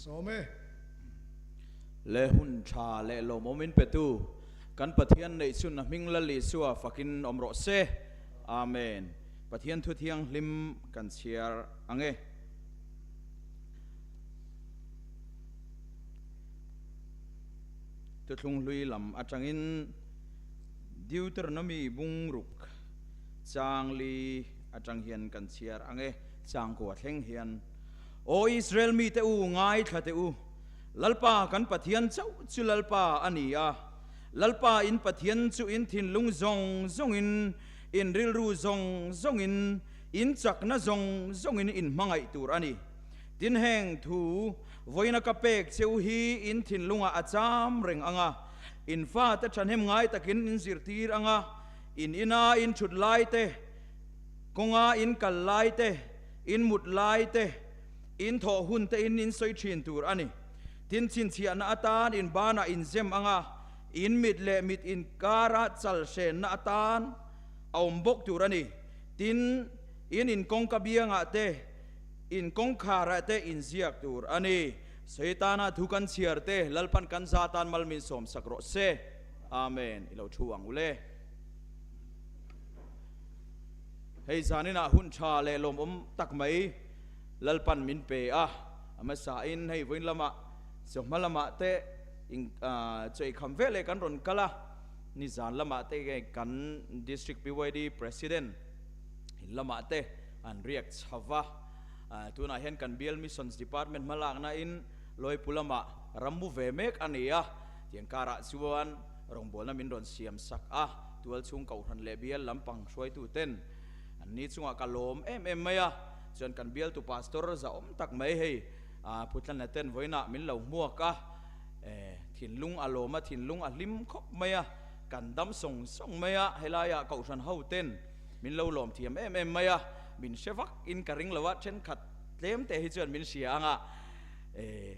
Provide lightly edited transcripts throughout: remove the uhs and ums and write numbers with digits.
Sawm e. Le hun tha leh lawmawm in petu kan Pathian neih chhun a hming Lal Isua fakin awm rawh se. Amen. Pathian thu thianghlim kan chhiar ang e. Thuthlung hlui lam atangin Deuteronomy bungruk chang li atang hian kan chhiar ang e, changkua thleng hian. Aw Israel mite u, ngaithla teh u, Lalpa kan Pathian chauh chu Lalpa a ni a, Lalpa in Pathian chu in thinlung zawng zawngin, in rilru zawng zawngin, in chakna zawng zawngin in hmangaih tur a ni. Tin heng thu vawiina ka pek cheu hi in thinlungah a cham reng ang a, in fate thahnem ngai takin in zirtir ang a, in ina in thut lai te, kawnga in kal lai te, in mut lai te, in thawh hun te in in sawi thin tur a ni. Tin chhinchhiahna atan in banah in zem ang a, in mit leh mit inkara chal hrenna atan a awm bawk tur a ni. Tin, in in kawngka biangah te, In kawngkharah te in ziak tur a ni. Saitana thu kan chhiar te Lalpan kan za tan mal min sawm sak rawh se. Amen. I lo thu ang u le. Hei zaninah hun tha leh lawmawm tak mai Lalpan min pe a. A hmasain hei vawiin lamah chawhma lamah te in chawihkham ve leh kan rawn kal a. Nizan lamah te kan District PYD President in lamah te an riak chho va. Tunah hian kan Bial Missions Department hmalakna in Lawipu lamah ram mu ve mek a ni a, tiang karah chuan rawngbawlna min rawn siam sak a, tualchhung kohhran leh bial lampang hruaitu ten an ni chungah ka lawm em em mai a, chuan kan bialtu pastor zahawm tak mai hei Phutlana ten vawiinah min lo hmuak a, thinlung a lawm a, thinlung a hlim khawp mai a, kan dam sawng sawng mai a, helaiah kohhran ho ten Min lo lawm thiam em em mai a, min hre vak in ka ring lo a, thenkhat tlem te hi chuan min hria ang a, e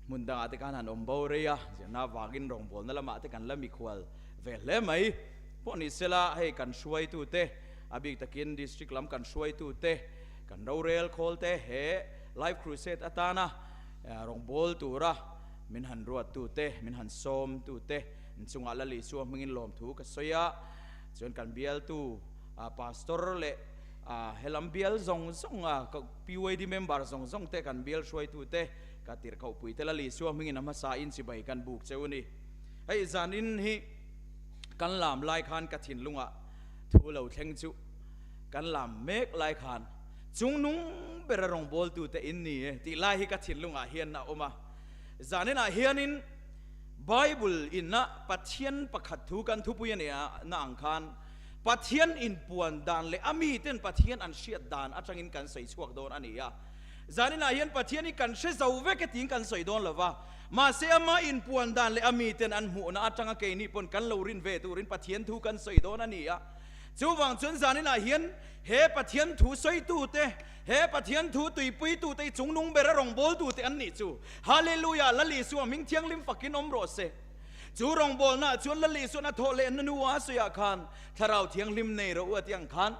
hmun dangah te khan han awm bo rei a, zirna vangin rawngbawlna lamah te kan la mikhual ve hle mai. Pawh ni sela hei kan hruaitu te, a bik takin district lam kan hruaitu te, kan rorel khawl te he Life Crusade atana rawngbâwl tura min han ruattu te, min han sawmtu te chungah Lal Isua hmingin lawmthu ka sawi a. Chuan kan bialtu pastor leh helam bial zawng zawng a PYD member zawng zawng te kan bial hruaitu te ka tirhkohpui te Lal Isua hmingin a hmasa in chibai kan buk cheu a ni. Hei zanin hi kan lam lai khan ka thinlungah thu lo thleng chu kan lam mek lai khan chungnung bera rawngbawltu te in ni e tih lai hi ka thinlungah hian a awm a. Zaninah hianin Bible ina Pathian pakhat thu kan thupui a nia na ang khan Pathian inpuan dan leh a miten Pathian an hriat dan atangin kan sawi chhuak dawn a ni a. Zaninah hian Pathian hi kan hre zo vek e tiin kan sawi dawn lo va, mahse ama inpuan dan leh a miten an hmuhna atanga keini pawn kan lo rin ve turin Pathian thu kan sawi dawn a ni a. Chuvang chuan zaninah hian he Pathian thu sawitute, He Pathian thu tuipuitute hi chungnung bera rawngbawltute an nih chu. Hallelujah! Lal Isua hming thianghlim fakin awm rawh se. Chu rawngbawlnaah chuan Lal Isuan a thawh leh na nua a sawiah khan Thlarau Thianghlim nei rawh u a ti ang khan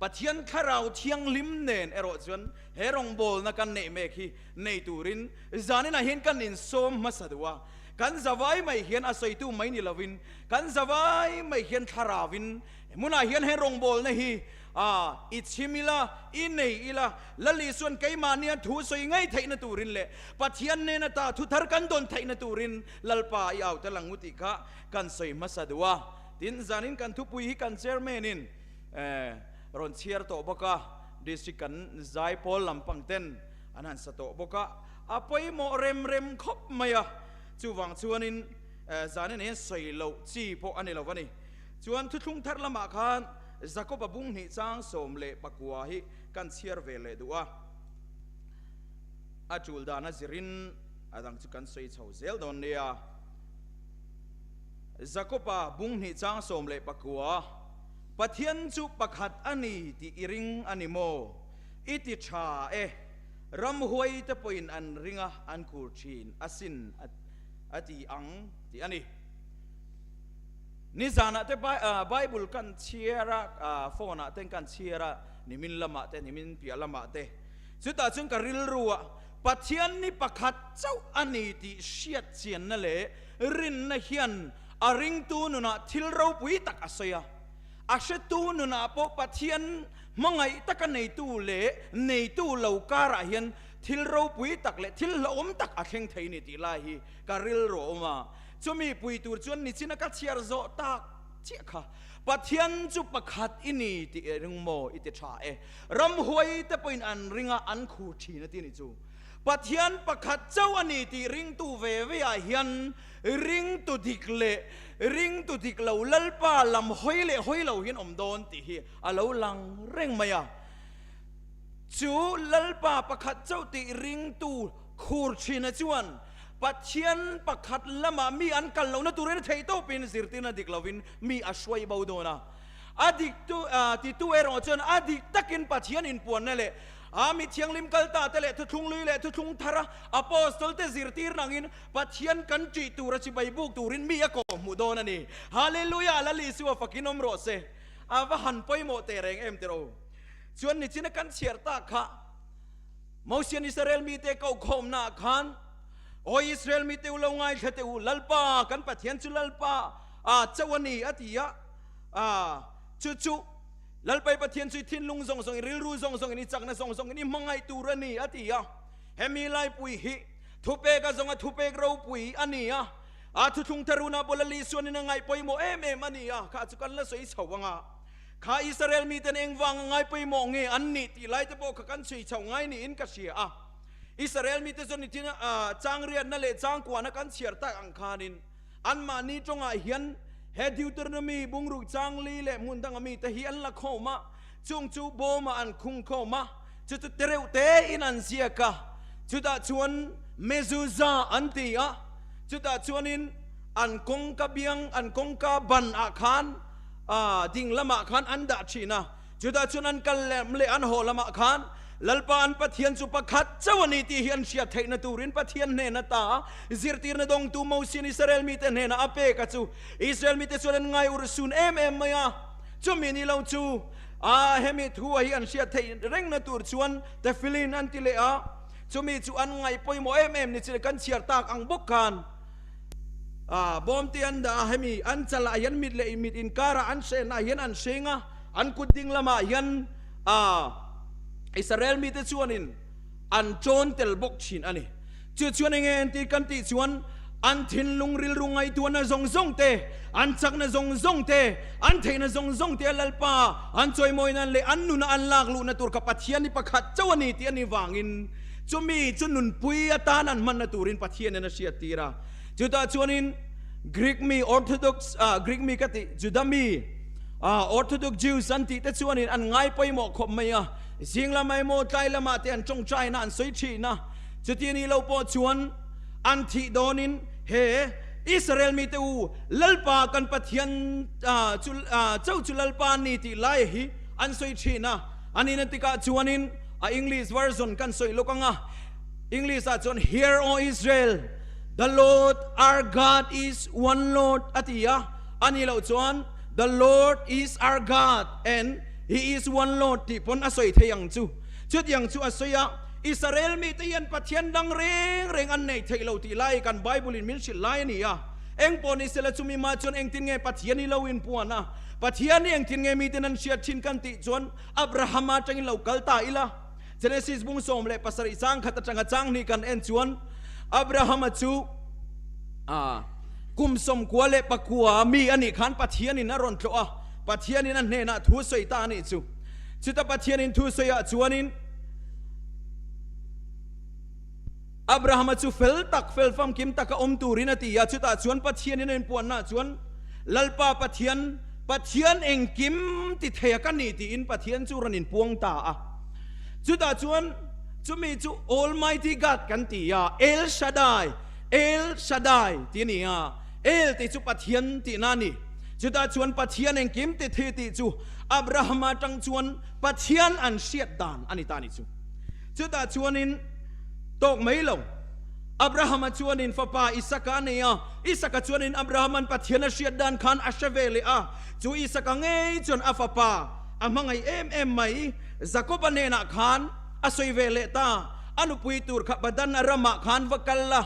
Pathian Thlarau Thianghlim nen erawh chuan he rawngbawlna kan neih mek hi nei turin zaninah hian kan insawm hmasa duh a. Kan zavai mai hian a sawitu mai ni lovin kan zavai mai hian Thlarauvin hmunah hian he rawngbawlna hi A, i chhim ila, i nei ila, Lal Isuan keimahnia thu sawi ngei theihna turin leh Pathian nen ata thu thar kan dawn theihna turin Lalpa i au tel ang u tih kha kan sawi hmasa duh a. Tin, zanin kan thupui hi kan Chairman-in rawn chhiar tawh bawk a, District kan zaipawl lampang ten an han sa tawh bawk a, a pawimawh rem rem khawp mai a, chuvang chuanin zanin hian sawi loh chi pawh a ni lo a ni. Chuan thuthlung thar lamah khan Jakob-a bung hnih chang 19 hi kan chhiar ve leh duh a, a tul dana zirin a dang chu kan sawi chho zel dawn nia. Jakob-a bung hnih chang 19, Pathian chu pakhat a ni tih i ring a ni maw? I ti tha e, ramhuai te pawhin an ring a, an khur thin asin a ti ang tih a ni. Nizanah te Bible kan chhiar a, phone ah ten kan chhiar a, nimin lamah te, nimin piah lamah te. Chutah chuan ka rilru a, Pathian ni pakhat chauh a ni tih hriat chianna leh rinna hian a ringtu nunah thil ropui tak a sawi a. A hretu nunah pawh Pathian hmangaih taka neitu leh neitu lo karah hian thil ropui tak leh thil hlauhawm tak a thleng thei ni tih lai hi ka rilru a awm a. Chumi pui tur chuan nichina ka chhiar zawh tak chiah kha Pathian chu pakhat i ni tih i ring maw i ti tha e. Ramhuai te pawhin an ring a, an khu thin a ti ni chu. Pathian pakhat chauh a ni tih ringtu ve ve ah hian ringtu dik leh ringtu dik lo Lalpa lam hawi leh hawi lo hian awm dawn tih hi a lo lang reng mai a. Chu Lalpa pakhat chauh tih ringtu khur thina chuan Pathian pakhat lamah mi an kal lohna turin theih tawpin zirtirna dik lovin mi a hruai bo dawn a. A dik tu titu erawh chuan a dik takin Pathian inpuanna leh a mi thianghlim kal ta te leh thuthlung lui leh thuthlung thara Apostol te zirtir nangin Pathian kan ṭih tura chibai buk turin mi a kawhhmuh dawn a ni. Hallelujah! Lal Isua fakin awm rawh se. A va han pawimawh teh reng em tiraw? Chuan nichina kan chhiar tak kha Mosian Israel mite kokhawmnaah khan, Aw Israel mite u lo ngaithla teh u, Lalpa kan Pathian chu Lalpa a chauh a ni, a ti a. A, chu chu Lalpai Pathian chu i thinlung zawng zawngin, rilru zawng zawngin, i chakna zawng zawngin i hmangaih tur a ni, a ti a. Hemi laipui hi thupek a zawnga thupek ropui a ni a. A thuthlung tharuna pawh Lal Isuanin a ngaih pawimawh em em a ni a, kha chu kan la sawi chho ang a. Kha Israel miten engvang a ngai pawimawh nge an nih tih lai te pawh kha kan chhui chho ngai niin ka hria a. Israel mite chuan nitin chang riatna leh chang kuahna kan chhiar tak ang khanin anmahni tawngah hian he Deuteronomy bungruk chang li leh hmun danga mite hi an la khawm a, chung chu bawmah an khung khawm a, chu chu tereuh tein an ziak a, chutah chuan mezuzah an ti a, chutah chuanin an kawngka biang, an kawngka ban ah khan A ding lamah khan an dah thin a, chutah chuan an kal lem leh an haw lamah khan Lalpa an Pathian chu pakhat chauh a ni tih hi an hriat theihna turin Pathian hnen ata zirtirna dawngtu Mosian Israel mite hnenah a pek a chu Israel mite chuan an ngai urh sun em em mai a. Chumi ni lo chu a hemi thu a hi an hriat theih rengna tur chuan tefillin an ti leh a, chumi chu an ngaih pawimawh em em ni chin kan chhiar tak ang bawk khan. A bawm te an dah a, hemi an chalah hian mit leh mit inkarah an hrenah hian an hreng a, an kut ding lamah hian a Israel mite chuanin an tawn tel bawk thin a ni. Chu chuan enge en tih kan tih chuan an thinlung rilru ngaihtuahna zawng zawng te, an chakna zawng zawng te, an theihna zawng zawng te a Lalpa an chawimawi nan leh an nuna an lak luhna tur kha Pathian hi pakhat chauh a ni tih a ni vangin Chumi chu nunpui atan an hmanna turin Pathianin a hriattir a. Chutah chuanin Greek mi Orthodox, Greek mi ka tih, Juda mi Orthodox Jews an tih te chuanin an ngai pawimawh khawp mai a. Zing lamah emaw tlai lamah te an tawngtaina an sawi thin a. Chuti ni lo pawh chuan an thih dawnin he Israel mite u Lalpa kan Pathian chu chauh chu Lalpa a ni tih lai hi an sawi thin a. A nihna tikah chuanin a English version kan sawi lawk ang a, English ah chuan Hear O Israel, the Lord our God is one Lord a ti a, a nih loh chuan The Lord is our God and He is one Lord tih pawn a sawi thei ang chu. Chutiang chu a sawi a, Israel mite hian Pathian dang reng reng an nei theih lo tih lai kan Bible in min hrilh lai a ni a. Eng pawh ni sela chumi mah chuan engtin nge Pathian hi lo inpuan a, Pathian hi engtin nge miten an hriat thin kan tih chuan Abrahama atangin lo kal ta ila. Genesis bung 17 chang khat atanga chang hnih kan en chuan Abrahama chu kum 99 mi a nih khan Pathianin a rawn tlawh a, Pathianin a hnenah thu sawi ta a nih chu. Chuta Pathianin thu sawi ah chuanin Abrahama chu fel tak, fel famkim taka awm turin a ti a, chutah chuan Pathianin a inpuannaah chuan, Lalpa Pathian, Pathian engkim ti thei a ka ni tiin Pathian chu rawn inpuang ta a. Chutah chuan chumi chu Almighty God kan ti a, El Shaddai, El Shaddai ti a ni a, El tih chu Pathian tihna a ni. Chutah chuan Pathian engkim ti thei tih chu Abrahama atang chuan Pathian an hriat dan a ni ta a ni chu. Chutah chuanin tawk mai lo. Abrahama chuanin fapa Isaka a nei a, Isaka chuanin Abrahama'n Pathian a hriat dan khan a hre ve leh a. Chu Isaka ngei chuan a fapa a hmangaih em em mai Jakoba hnenah khan a sawi ve leh ta. A nupui tur kha Padan Aramah khan va kal la,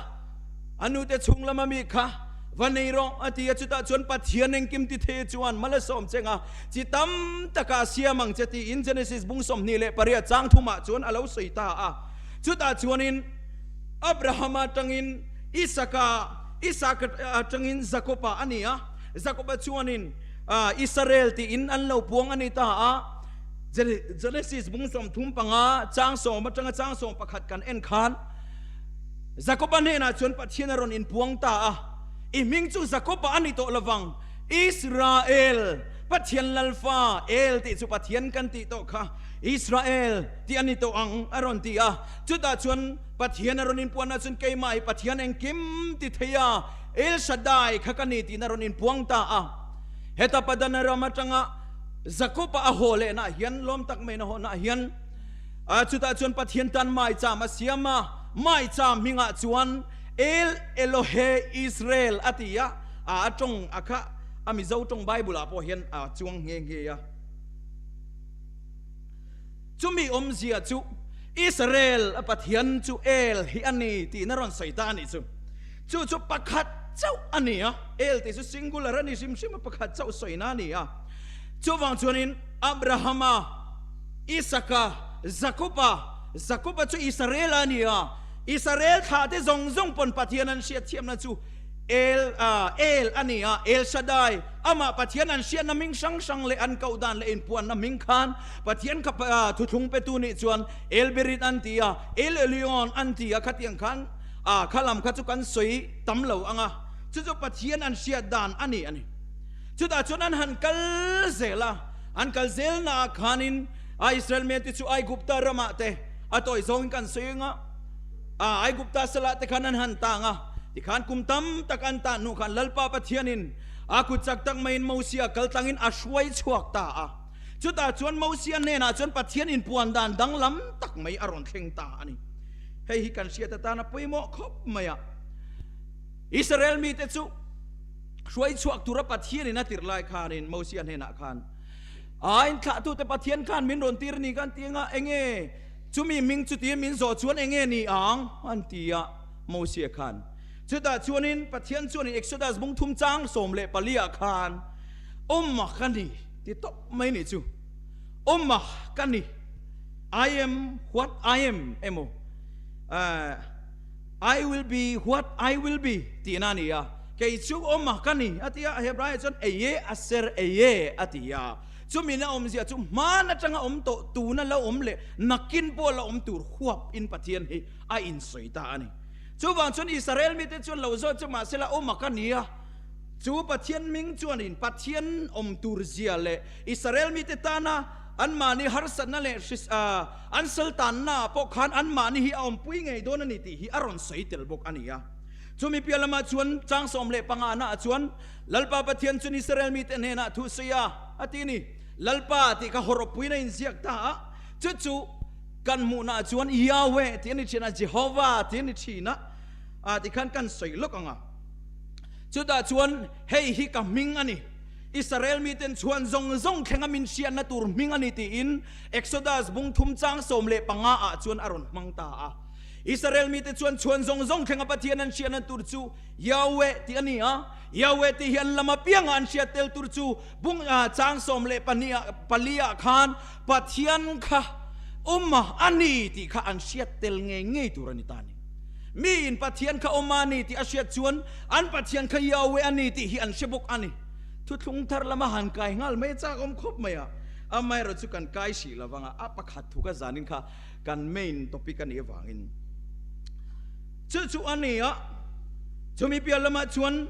a nute chhung lama mi kha va nei rawh, a ti a. Chutah chuan Pathian engkim ti thei chuan mal a sawm cheng a, chi tam taka a siam ang che tiin Genesis bung 28 chang thumah chuan a lo sawi ta a. Chutah chuanin Abrahama atangin Isaka, Isaka atangin Jakoba a ni a, Jakoba chuanin Israel tiin an lo puang a ni ta a. Genesis bung 35 chang sawm atanga chang 11 kan en khan Jakoba hnenah chuan Pathian a rawn inpuang ta a, I hming chu Jakoba a ni tawh lovang, Israel, Pathian Lalfa, El tih chu Pathian kan tih tawh kha, Israel tih a ni tawh ang a rawn ti a. Chutah chuan Pathian a rawn inpuanah chuan keimah hi Pathian engkim ti thei a, El Shaddai kha ka ni tiin a rawn inpuang ta a. Heta Padanaram atanga Jakob-a a haw lehna hian lawm tak maiin a haw nah hian chutah chuan Pathian tan maicham a siam a, maicham hmingah chuan El Elohe Israel a ti a, a tawng a kha a Mizo tawng Bible ah pawh hian a chuang nghe nghe a. Chumi awmzia chu Israel a Pathian chu El hi a ni tiin a rawn sawi ta a nih chu. Chu chu pakhat chauh a ni a, El tih chu singular a ni hrim hrim a, pakhat chauh sawina a ni a. Chuvang chuanin Abrahama, Isaka, Jakoba, Jakoba chu Israela a ni a, Israel thlahte zawng zawng pawn Pathian an hriat thiamna chu El, El a ni a, El Shaddai, amah Pathian an hriatna hming hrang hrang leh an koh dan leh inpuanna hming khan Pathian kha thuthlung petu nih chuan El Berit an ti a, El Elyon an ti a, khatiang khan A kha lam kha chu kan sawi tam lo ang a, chu chu Pathian an hriat dan a ni a ni. Chutah chuan an han kal zel a, an kal zel naah khanin a Israel mente chu Aigupta ramah te a tawi zawngin kan sawi ang a, a Aigupta salah te khan an han tang a, tikhan kum tam tak an tan hnu khan Lalpa Pathianin a kut chak tak maiin Mosia kal tlangin a hruai chhuak ta a. Chutah chuan Mosia hnenah chuan Pathian inpuan dan danglam tak mai a rawn thleng ta a ni. Hei hi kan hriat atana pawimawh khawp mai a. Israel mite chu hruai chhuak tura Pathianin a tirh lai khanin Mosia hnenah khan, A inthlahtute Pathian khan min rawn tir ni kan ti anga enge chumi hming chuti min zawh chuan enge ni ang? an ti a Mosia khan. Chutah chuanin Pathian chuanin Exodus bung thum chang 14 ah khan, Awma ka ni ti tawp mai ni chu. Awma ka ni. I am what I am emaw I will be what I will be tihna a ni a, kei chu awma ka ni a ti a, Hebraiah chuan Eye aser eye a ti a, chumi na awmzia chu hman atanga awm tawh tuna lo awm leh nakin pawh la awm tur huap in Pathian hi a insawi ta a ni. Chuvang chuan Israel mite chuan lo zawt chu mahsela awma ka ni a, chu Pathian hming chuanin Pathian awm tur zia leh Israel mite tana Anmahni harsatna leh an saltannaah pawh khan anmahni hi a awmpui ngei dawn a ni tih hi a rawn sawi tel bawk a ni a. Chumi piah lamah chuan chang 15 naah chuan Lalpa Pathian chuan Israel mite hnenah thu sawi a, a ti a ni. Lalpa tih kha hawrawppuiin a inziak ta a, chu chu kan hmuhnaah chuan Yahweh tih a ni thin a, Jehovah tih a ni thin a, a tikhan kan sawi lawk ang a. Chutah chuan hei hi ka hming a ni. Israel miten chhuan zawng zawng thlenga min hriatna tur hming a ni tiin Exodus bung thum chang 15 ah chuan a rawn hmang ta a. Israel mite chuan chhuan zawng zawng thlenga Pathian an hriatna tur chu Yahweh tih a ni a. Yahweh tih hi an lam apianga an hriat tel tur chu bung chang 12 ah pali ah khan Pathian kha awm a ni tih kha an hriat tel ngei ngei tur a ni ta a ni. Miin Pathian kha awm a ni tih a hriat chuan an Pathian kha Yahweh a ni tih hi an hre bawk a ni. Thuthlung thar lama han kai nghal mai chak awm khawp mai a, amaherawh chu kan kai hrih lo vang a, a pakhat thu ka zanin kha kan main topic a nih avangin chu chu a ni a. Chumi piah lamah chuan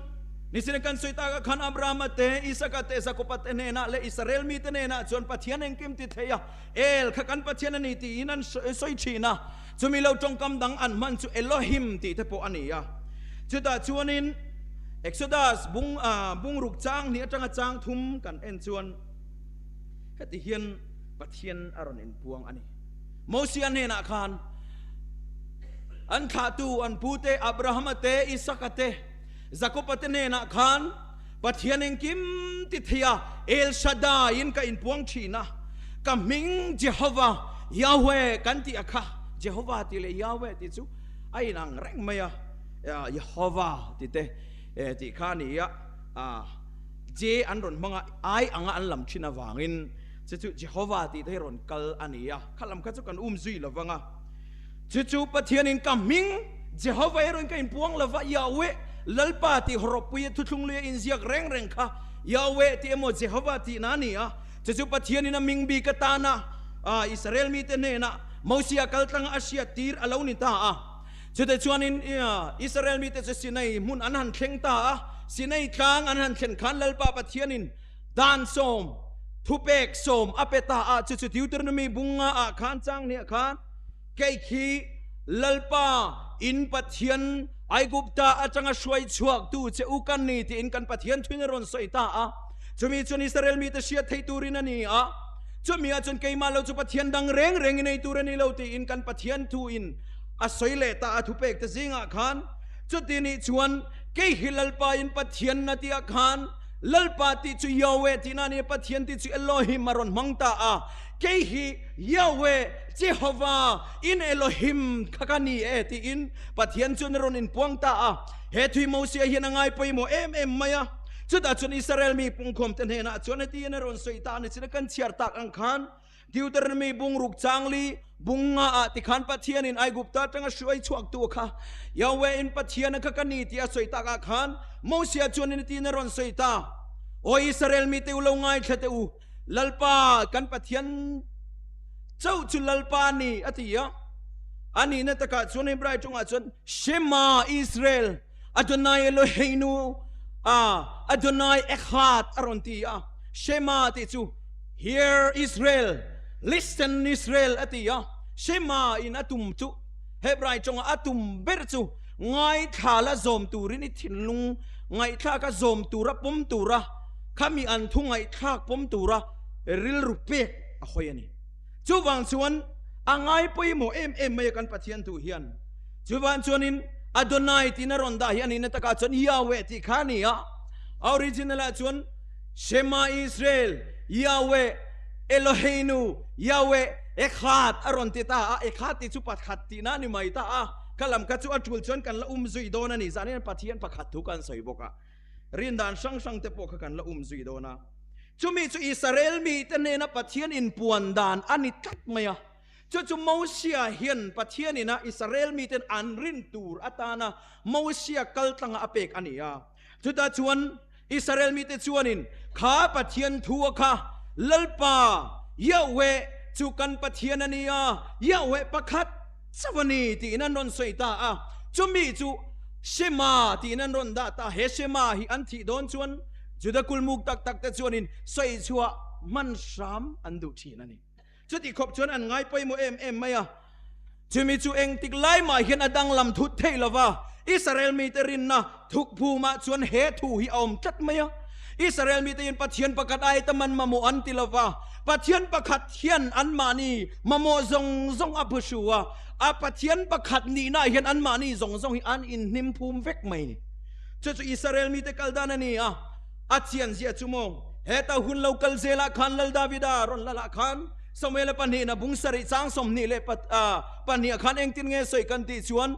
nisina kan sawi takah khan Abrahama te, Isaka te, Jakoba te hnenah leh Israel mite hnenah chuan Pathian engkim ti thei a, El kha kan Pathian a ni tiin an sawi thin a. Chumi lo tawngkam dang an hman chu Elohim tih te pawh a ni a. Chutah chuanin Exodus bung bungruk chang hnih atanga chang thum kan en chuan heti hian Pathian a rawn inpuang a ni. Mosia hnenah khan an thlahtu an pute Abrahama te, Isaka te, Jakoba te hnenah khan Pathian engkim ti thei a, El Shaddai in ka inpuang thin a, ka hming Jehovah, Yahweh kan tih a kha. Jehovah tih leh Yahweh tih chu a inang reng mai a, Jehovah tih te tih kha a ni a, J an rawn hmang a, I anga an lam thin avangin chu chu Jehovah tih te hi rawn kal a ni a, kha lam kha chu kan um zui lo vang a. Chu chu Pathianin ka hming Jehovah erawhin ka inpuang lo va, Yahweh, Lalpa tih hawrawppuia thuthlung luia inziak reng reng kha Yahweh tih emaw Jehovah tihna a ni a. Chu chu Pathianin a hming bik atana Israel mite hnenah Mosia kaltlanga a hriat tir a lo ni ta a. Chutah chuanin Israel mite chu Sinai hmun an han thleng ta a. Sinai tlang an han thlen khan Lalpa Pathianin dan sawm, thupek sawm a pe ta a. Chu chu Deuteronomy bunga ah khan chang hniah khan, Kei khi Lalpa in Pathian Aigupta atanga hruai chhuaktu che u kan ni tiin kan Pathian thuin a rawn sawi ta a. Chumi chuan Israel mite hriat theih turin a ni a. Chumi ah chuan keimah lo chu Pathian dang reng reng i nei tur a ni lo tiin kan Pathian thuin a sawi leh ta a thupek te zingah khan. Chuti nih chuan kei hi Lalpa in Pathian na tih ah khan Lalpa tih chu Yahweh tihna a ni a, Pathian tih chu Elohim a rawn hmang ta a. Kei hi Yahweh, Jehovah, in Elohim kha ka ni e tiin Pathian chuan a rawn inpuang ta a. He thui Mosia hian a ngai pawimawh em em mai a. Chutah chuan Israel mi pungkhawmte hnenah chuan heti hian a rawn sawi ta a ni. China kan chhiar tak ang khan Deuteronomy bungruk changli bung nga ah tikhan Pathianin Aigupta atanga hruai chhuaktu kha Yahweh in Pathian a kha ka ni tih a sawi tak ah khan Mosia chuan heti hian a rawn sawi ta, Aw Israel mite u lo ngaithla teh u, Lalpa kan Pathian chauh chu Lalpa a ni a ti a. A nihna takah chuan Hebrai tawngah chuan Shema Israel Adonai Eloheinu Adonai Echad a rawn ti a. Shema tih chu Hear Israel, Listen Israel a ti a. Shema in a tum chu Hebrai tawngah a tum ber chu ngaithla la zawm turin i thinlung ngaihthlaka zawm tura pawm tura Khami an thu ngaihthlak pawm tura rilru pek a hawi a ni. Chuvang chuan a ngai pawimawh em em mai a kan Pathian thu hian. Chuvang chuanin Adonai tiin a rawn dah hi a nihna takah chuan Yahweh tih kha a ni a. A original ah chuan Shema Israel, Yahweh Eloheinu, Yahweh Echad a rawn ti ta a. Echad tih chu pakhat tihna a ni mai ta a. Kha lam kha chu a tul chuan kan la um zui dawn a ni. Zanin Pathian pakhat thu kan sawi bawk a. Rin dan hrang hrang te pawh kha kan la um zui dawn a. Chumi chu Israel mite hnena Pathian inpuan dan a ni tlat mai a. Chu chu Mosia hian Pathian ina Israel miten an rin tur atana Mosia kal tlanga a pek a ni a. Chutah chuan Israel mite chuanin kha Pathian thu a kha Lalpa, Yahweh, chu kan Pathian a ni a, Yahweh pakhat chauh a ni tiin an rawn sawi ta a. Chumi chu Shema tiin an rawn dah ta. He Shema hi an thih dawn chuan Juda kulmuk tak tak te chuanin sawi chhuah hman hram an duh thin a ni. Chuti khawp chuan an ngai pawimawh em em mai a. Chumi chu engtik lai mah hian a danglam thut theih lo va, Israel mite rinna thuk phumah chuan he thu hi a awm tlat mai a. Israel mite in Pathian pakhat ai tam an mamawh an ti lo va, Pathian pakhat hian anmahni mamawh zawng zawng a phuhru a, a Pathian pakhat nihnaah hian anmahni zawng zawng hi an inhnim phum vek mai ni. Chu chu Israel mite kal dan a ni a, a chian ziah chu maw? Heta hun lo kal zelah khan Lal Davida rawn lalah khan Samuela pahnihna bung sarih chang 22 ah khan engtin nge sawi kan tih chuan,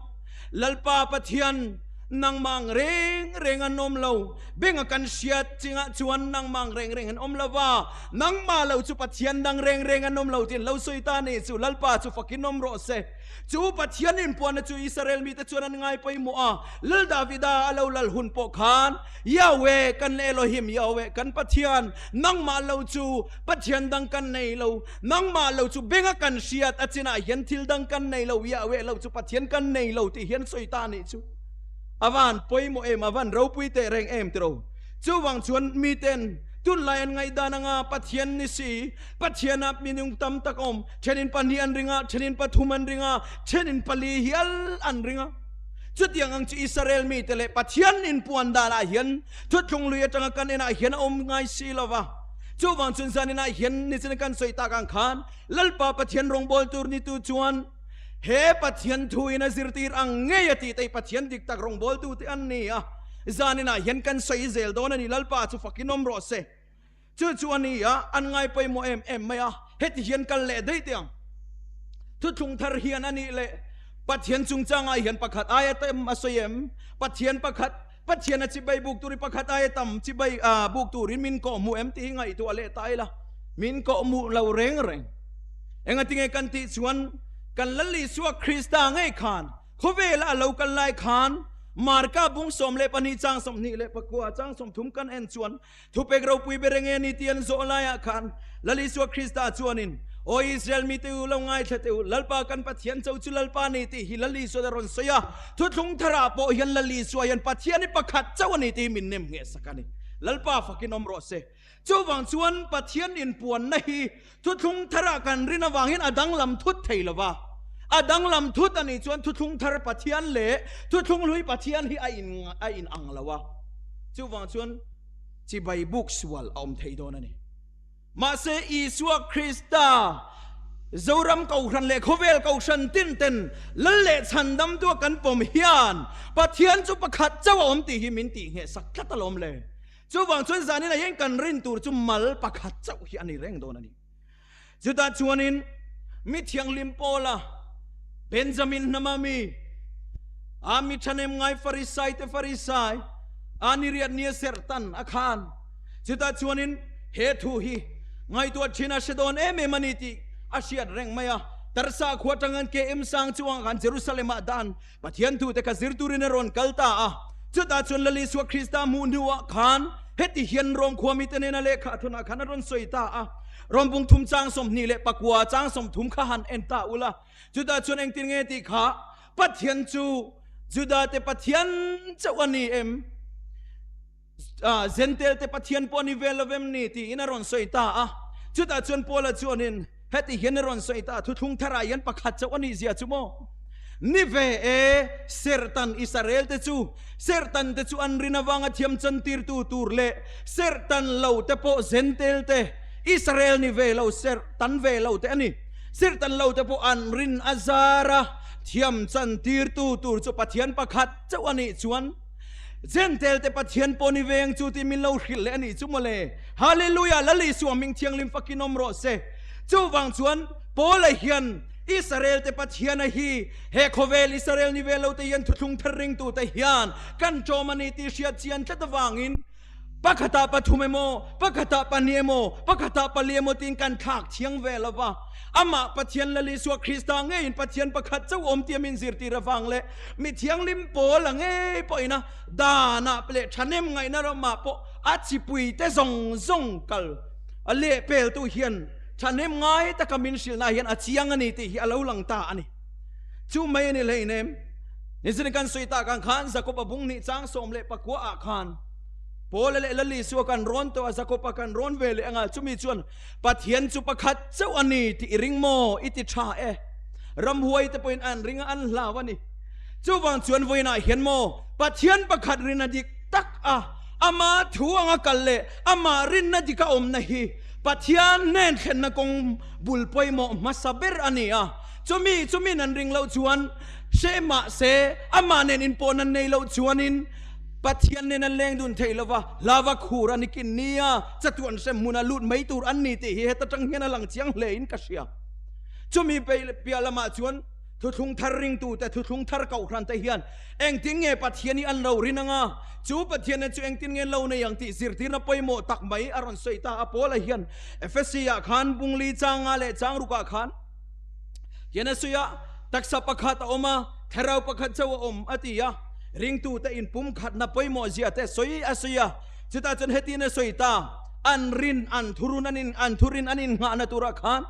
Lalpa Pathian, nangmah ang reng reng an awm lo, benga kan hriat chingah chuan nangmah ang reng reng an awm lo va, nangmah lo chu Pathian dang reng reng an awm lo tiin lo sawi ta ni chu Lalpa chu fakin awm rawh se. Chu Pathian inpuanna chu Israel mite chuan an ngai pawimawh a, Lal Davida a lo lal hun pawh khan, Yahweh kan Elohim, Yahweh kan Pathian, nangmah lo chu Pathian dang kan nei lo, nangmah lo chu benga kan hriat a chinah hian thil dang kan nei lo, Yahweh lo chu Pathian kan nei lo tih hian sawi ta nih chu a van pawimawh em, a van ropui teh reng em tiro. Chuvang chuan miten tunlai an ngaihdan anga Pathian ni si, Pathianah minung tam tak awm, thenin pahnih an ring a, thenin pathum an ring a, thenin pali hial an ring a. Chutiang ang chu Israel mite leh Pathian inpuan danah hian thuthlung lui atanga kan enah hian a awm ngai si lo va. Chuvang chun zaninah hian nichin kan sawi tak ang khan Lalpa Pathian rawngbawl tur nitu chuan he Pathian thu in a zirtir ang ngei a tih te Pathian dik tak rawngbawltu te an ni a. Zaninah hian kan sawi zel dawn a ni. Lalpa chu fakin awm rawh se. Chu chu a ni a, an ngai pawimawh em em mai a, heti hian kal leh daih teh ang. Thuthlung thar hian a nih leh Pathian chungchangah hian pakhat aia tam a sawi em? Pathian pakhat, Pathian a chibai buk tur hi pakhat aia tam chibai buk turin min kawhhmuh em tih hi ngaihtuah leh ta ila, min kawhhmuh lo reng reng. Engatinge kan tih chuan kan Lal Isua Krista ngei khan khawvela a lo kal lai khan Marka bung 12 chang 24 chang 30 kan en chuan Thupek ropui ber enge ni tih an zawh laiah khan Lal Isua Krista chuanin, Aw Israel mite u, lo ngaithla teh u, Lalpa kan Pathian cho chu Lalpa ni tih hi Lal Isua a rawn sawi a. Thuthlung tharah pawh hian Lal Isua hian Pathian hi pakhat chauh a ni tih hi min nem ngheh sak a ni. Lalpa fakin awm rawh se. Chuvang chuan Pathian inpuanna hi thuthlung tharah kan rin avangin a danglam thut thei lo va. A danglam thut a nih chuan thuthlung thar Pathian leh thuthlung hlui Pathian hi a in a inang lo a. Chuvang chuan chibai buk sual a awm thei dawn a ni. Mahse Isua Krista, Zoram Kohhran leh khawvel Kohhran tin ten Lal leh Chhandamtua kan pawm hian Pathian chu pakhat chauh a awm tih hi min tih ngheh sak tlat alawm le. Chuvang chuan zanin ah hian kan rin tur chu mal pakhat chauh hi a ni reng dawn a ni. Chutah chuanin mi thianghlim Paula, Benjamin hnama mi, a mi thahnem ngai Farisai te Farisai, a ni riat nia serh tan a khan. Chutah chuanin he thu hi ngaihtuah thin a hre dawn em em a ni tih a hriat reng mai a. Tarsa khua atangin KM sang chuangah khan Jerusalem-ah dan Pathian thute kha zir turin a rawn kal ta a. Chutah chuan Lal Isua Krista hmuh hnuah khan heti hian Rom khua mite nena lehkha thunah khan a rawn sawi ta a. Rom bung thum chang 29 chang 30 kha han en ta ula. Chutah chuan engtin nge tih kha Pathian chu Judate Pathian chauh a ni em? Jentail-te Pathian pawh a ni ve lo em ni? tiin a rawn sawi ta a. Chutah chuan Paula chuanin heti hian a rawn sawi ta a, Thuthlung tharah hian pakhat chauh a nih zia chu maw? Ni ve e, serhtan Israel-te chu serhtan-te chu an rin avanga thiam chantirtu tur leh serhtan lo-te pawh Jentail-te, Israel ni ve lo, serhtan ve lo-te a ni. Serhtan lo-te pawh an rin a zara thiam chantirtu tur chu Pathian pakhat chauh a nih chuan, Jentail te Pathian pawh ni veng chu tih min lo hrilh leh a nih chu mawle. Hallelujah! Lal Isua hming thianghlim fakin awm rawh se. Chuvang chuan Paula hian Israel te Pathian a hi he khawvel Israel ni ve lo te hian thuthlung thar ringtu te hian kan ṭawm a ni tih hriat chian tlat avangin Pakhatah pathum emaw, pakhatah pahnih emaw, pakhatah pali emaw tiin kan thlak thiang ve lo va. Amah Pathian Lal Isua Krista ngeiin Pathian pakhat chauh awm tia min zirtir avang leh mi thianghlim pawl a ngei pawhin a danah leh thahnem ngaihna ramah pawh a chipuite zawng zawng kal a lehpeltu hian thahnem ngai taka min hrilhna hian a chiang a ni tih hi a lo lang ta a ni. Chu mai a ni hleinem. Nichini kan sawi tak ang khan Jakob a bung hnih chang 19 ah khan Paula leh Lal Isua kan rawn tawh a, Jakob-a kan rawn ve leh anga chumi chuan Pathian chu pakhat chauh a ni tih i ring maw? I ti tha e. Ramhuai te pawhin an ring a, an hlau a ni. Chuvang chuan vawiinah hian maw Pathian pakhat rinna dik tak a, ama thu anga kal leh amah rinna dika awmna hi Pathian hnen thlenna kawng bul pawimawh hmasa ber a ni a. Chumi chumin an ring loh chuan hre mahse amah nen inpawhna nei loh chuanin Pathian nen an leng dun thei lova, lava khur a ni kin nia, chatuan hrem hmuna lut mai tur an ni tih hi heta tang hian a lang chiang hle in ka hria. Chumi piah lamah chuan thuthlung thar ringtute, thuthlung thar kohhran te hian engtin nge Pathian hi an lo rin anga, chu Pathian chu engtin nge an lo nei ang tih zirtirna pawimawh tak mai a rawn sawi ta a. Paula hian Efesi ah khan bungli changa leh changrukah khan Hian a sawi a, taksa pakhat a awm a, thlarau pakhat chauh a awm a ti a, ringtute inpumkhatna pawimawh zia te sawi a sawi a, chutah chuan hetin a sawi ta, an rin, an thurun an in, an thurin an innghahna turah khan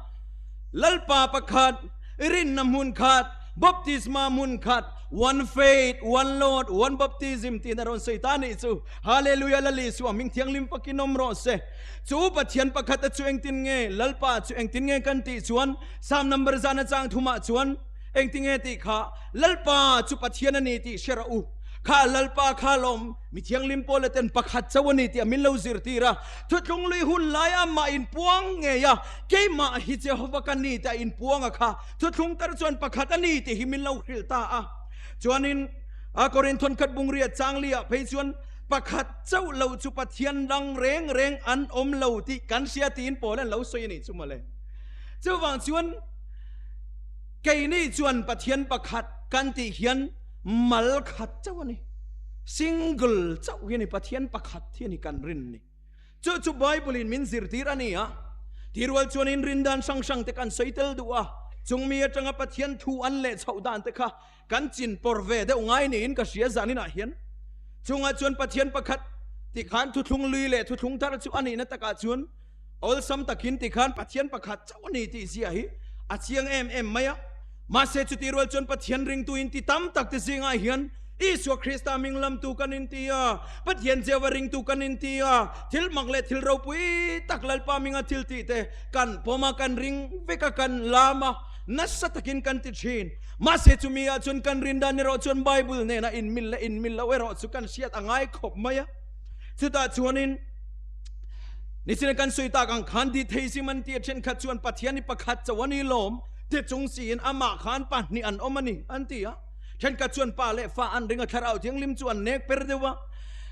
Lalpa pakhat, rinna hmun khat, baptisma hmun khat, one faith, one Lord, one baptism tiin a rawn sawi ta a nih chu. Hallelujah, Lal Isua hming thianghlim fakin awm rawh se. Chu Pathian pakhat a chu engtin nge Lalpa chu engtin nge kan tih chuan Psalm number zan a chang thumah chuan engtin nge tih kha Lalpa chu Pathian a ni tih hre rawh u. Kha Lalpa kha lawm mi thianghlim pawl ten pakhat chauh a ni tih a min lo zirtir a. Thuthlung lui hun lai amah inpuang ngei a, keimah hi Jehova ka ni tih a inpuang a kha thuthlung tar chuan pakhat a ni tih hi min lo hrilh ta a. Chuanin a Korinthon khat bungriat changli ah phei chuan Pakhat chauh lo chu Pathian dang reng reng an awm lo tih kan hria tiin Paul an lo sawi a nih chu mawle. Chuvang chuan Keini chuan Pathian pakhat kan tih hian mal khat chauh a ni. Single chauh hi a ni, Pathian pakhat hi a ni kan rin ni. Chu chu Bible in min zirtir a ni a. Tirual chuan in rin dan hrang hrang te kan sawi tel duh a, chung mi atanga Pathian thu an leh chhoh dan te kha kan chin pawr ve deuh ngai niin ka hria zaninah hian. Chungah chuan Pathian pakhat tikhan thuthlung lui leh thuthlung thar chu a nihna takah chuan Awlsam takin tikhan Pathian pakhat chauh a ni tih zia hi a chiang em em mai a. Mahse chuti rual chuan Pathian ringtu inti tam tak te zingah hian Isua Krista hming lamtu kan inti a, Pathian Jehova ringtu kan inti a, thil mak leh thil ropui tak Lalpa hminga thil tih te kan pawm a, kan ring vek a, kan lam a, nasa takin kan ti thin. Mahse chumi ah chuan kan rin dan erawh chuan Bible nena inmil leh inmil loh erawh chu kan hriat a ngai khawp mai a. Chutah chuanin Nichina kan sawi tak ang khan di thei sim an ti a thenkhat chuan Pathian hi pakhat chauh a ni lawm ti chung siin amah khan pahnih an awm a ni an ti a. Thenkhat chuan pa leh fa an ring a thlarau thianghlim chu an nek per deuh a.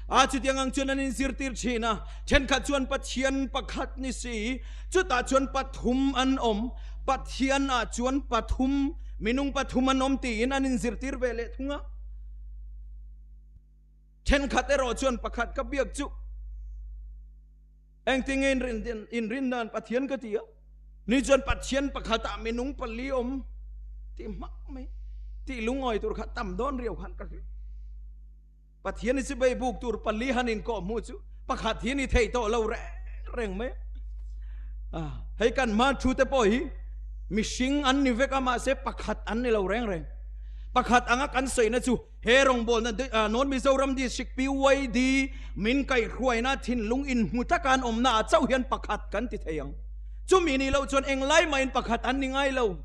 A chutiang ang chuan an inzirtir thin a. Thenkhat chuan Pathian pakhat ni si chutah chuan pathum an awm Pathian ah chuan pathum minung pathum an awm tiin an inzirtir ve leh thung a. Thenkhat erawh chuan pakhat ka biak chu engtinge in in rin nan Pathian ka ti a, ni chuan Pathian pakhat ah minung pali awm tih hmak mai tih lungawi tur kha tam dawn riau khan ka hria. Pathian hi chu bei buk tur pali han in kawh hmuh chu pakhat hi ni thei tawh lo reng reng mai a. Hei kan hma thu te pawh hi mihring an ni vek a mahse pakhat an ni lo reng reng. Pakhat anga kan sawina chu He rawngbawlna North Mizoram District PYD min kaihhruaina thinlung inhmu taka an awmna ah chauh hian pakhat kan ti thei ang. Chumi nih loh chuan englai mahin pakhat an ni ngai lo.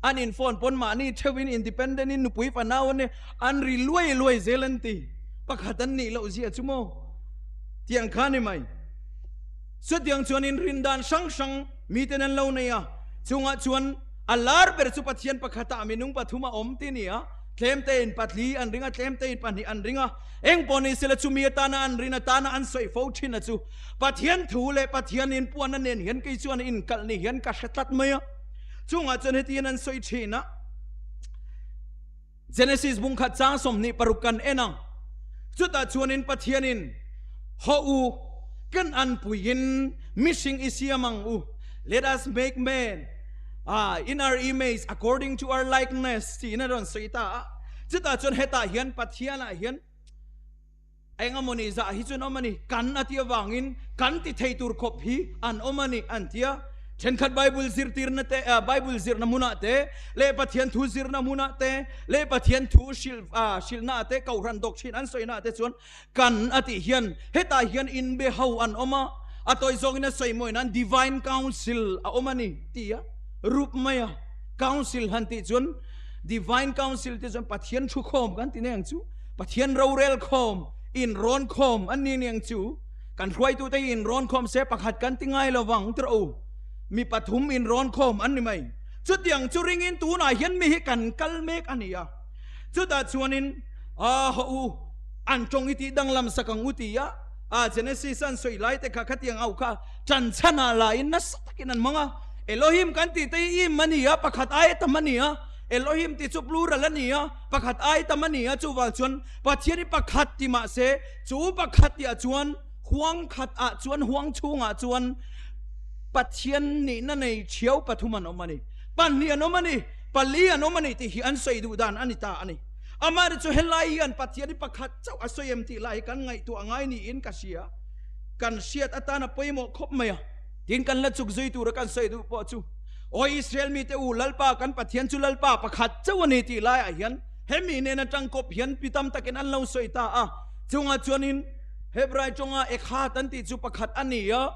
An in phone pawn mahni theuhin independent in nupui fanau an an ri luai luai zel an ti. Pakhat an nih loh zia chu maw? Tiang kha ni mai. Chutiang chuan in rindan hrang hrang miten an lo nei a. Chungah chuan a lar ber chu Pathian pakhatah minung pathum a awm ti nia. Tlem tein patli an ring a, tlem tein pahnih an ring a. Eng pawh ni sela chumi atana an rin atana an sawi fo thin a chu Pathian thu leh Pathian inpuanna nen hian kei chuan inkalh ni hian ka hre tlat mai a. Chungah chuan hetihin an sawi thin a, Genesis bungkhat chang 26 kan en ang. Chutah chuanin Pathianin, Haw u, kan anpuiin mihring i siam ang u, let us make man, Ah, in our image, according to our likeness, tiin a rawn sawi ta a. Chutah chuan hetah hian Pathianah hian eng emaw ni zah hi chuan awm a ni, kan a tih avangin kan ti thei tur khawp hi an awm a ni an ti a. Thenkhat Bible zirtirna te, Bible zirna hmunah te, leh Pathian thu zirna hmunah te, leh Pathian thu hrilh, hrilhnaah te, Kohhran dawk thin an sawinaah te chuan Kan a tih hian hetah hian inbe ho an awm a, a tawi zawngin a sawi mawi nan Divine Council a awm a ni ti a rup mai a. Council han tih chuan Divine Council tih chuan Pathian thu khawm kan ti nei ang chu, Pathian rorel khawm, inrawn khawm an ni ni ang chu. Kan hruaitute hi inrawn khawm se pakhat kan ti ngai lo vang tirh u. Mi pathum inrawn khawm an ni mai. Chutiang chu ringin tunah hian mi hi kan kal mek a ni a. Chutah chuanin a haw u, an tawng i tih danglam sak ang u ti a, a Genesis an sawi lai te kha khatiang au kha ṭan chhan ah la in nasa takin an hmang a. Elohim kan tih te hi im a ni a, pakhat ai tam a ni a, Elohim tih chu plural a ni a, pakhat ai tam a ni a, chuvang chuan Pathian hi pakhat ti mah se, chu pakhat tih ah chuan huang khat ah chuan huang chhung ah chuan Pathian nihna nei ṭhiau pathum an awm a ni, pahnih an awm a ni. Pali an awm a ni tih hi an sawi duh dan a ni ta a ni. Amah chu helai hian Pathian hi pakhat chauh a sawi em tih lai hi kan ngaihtuah ngai niin ka hria. Kan hriat atan a pawimawh khawp mai a. Tin kan la chuk zui tura kan sawi duh pawh chu, Aw Israel mite u, Lalpa kan Pathian chu Lalpa pakhat chauh a ni tih laiah hian hemi nen atang kawp hian pi tam takin an lo sawi ta a. Chungah chuanin Hebrai tawnga Ekhad an tih chu pakhat a ni a.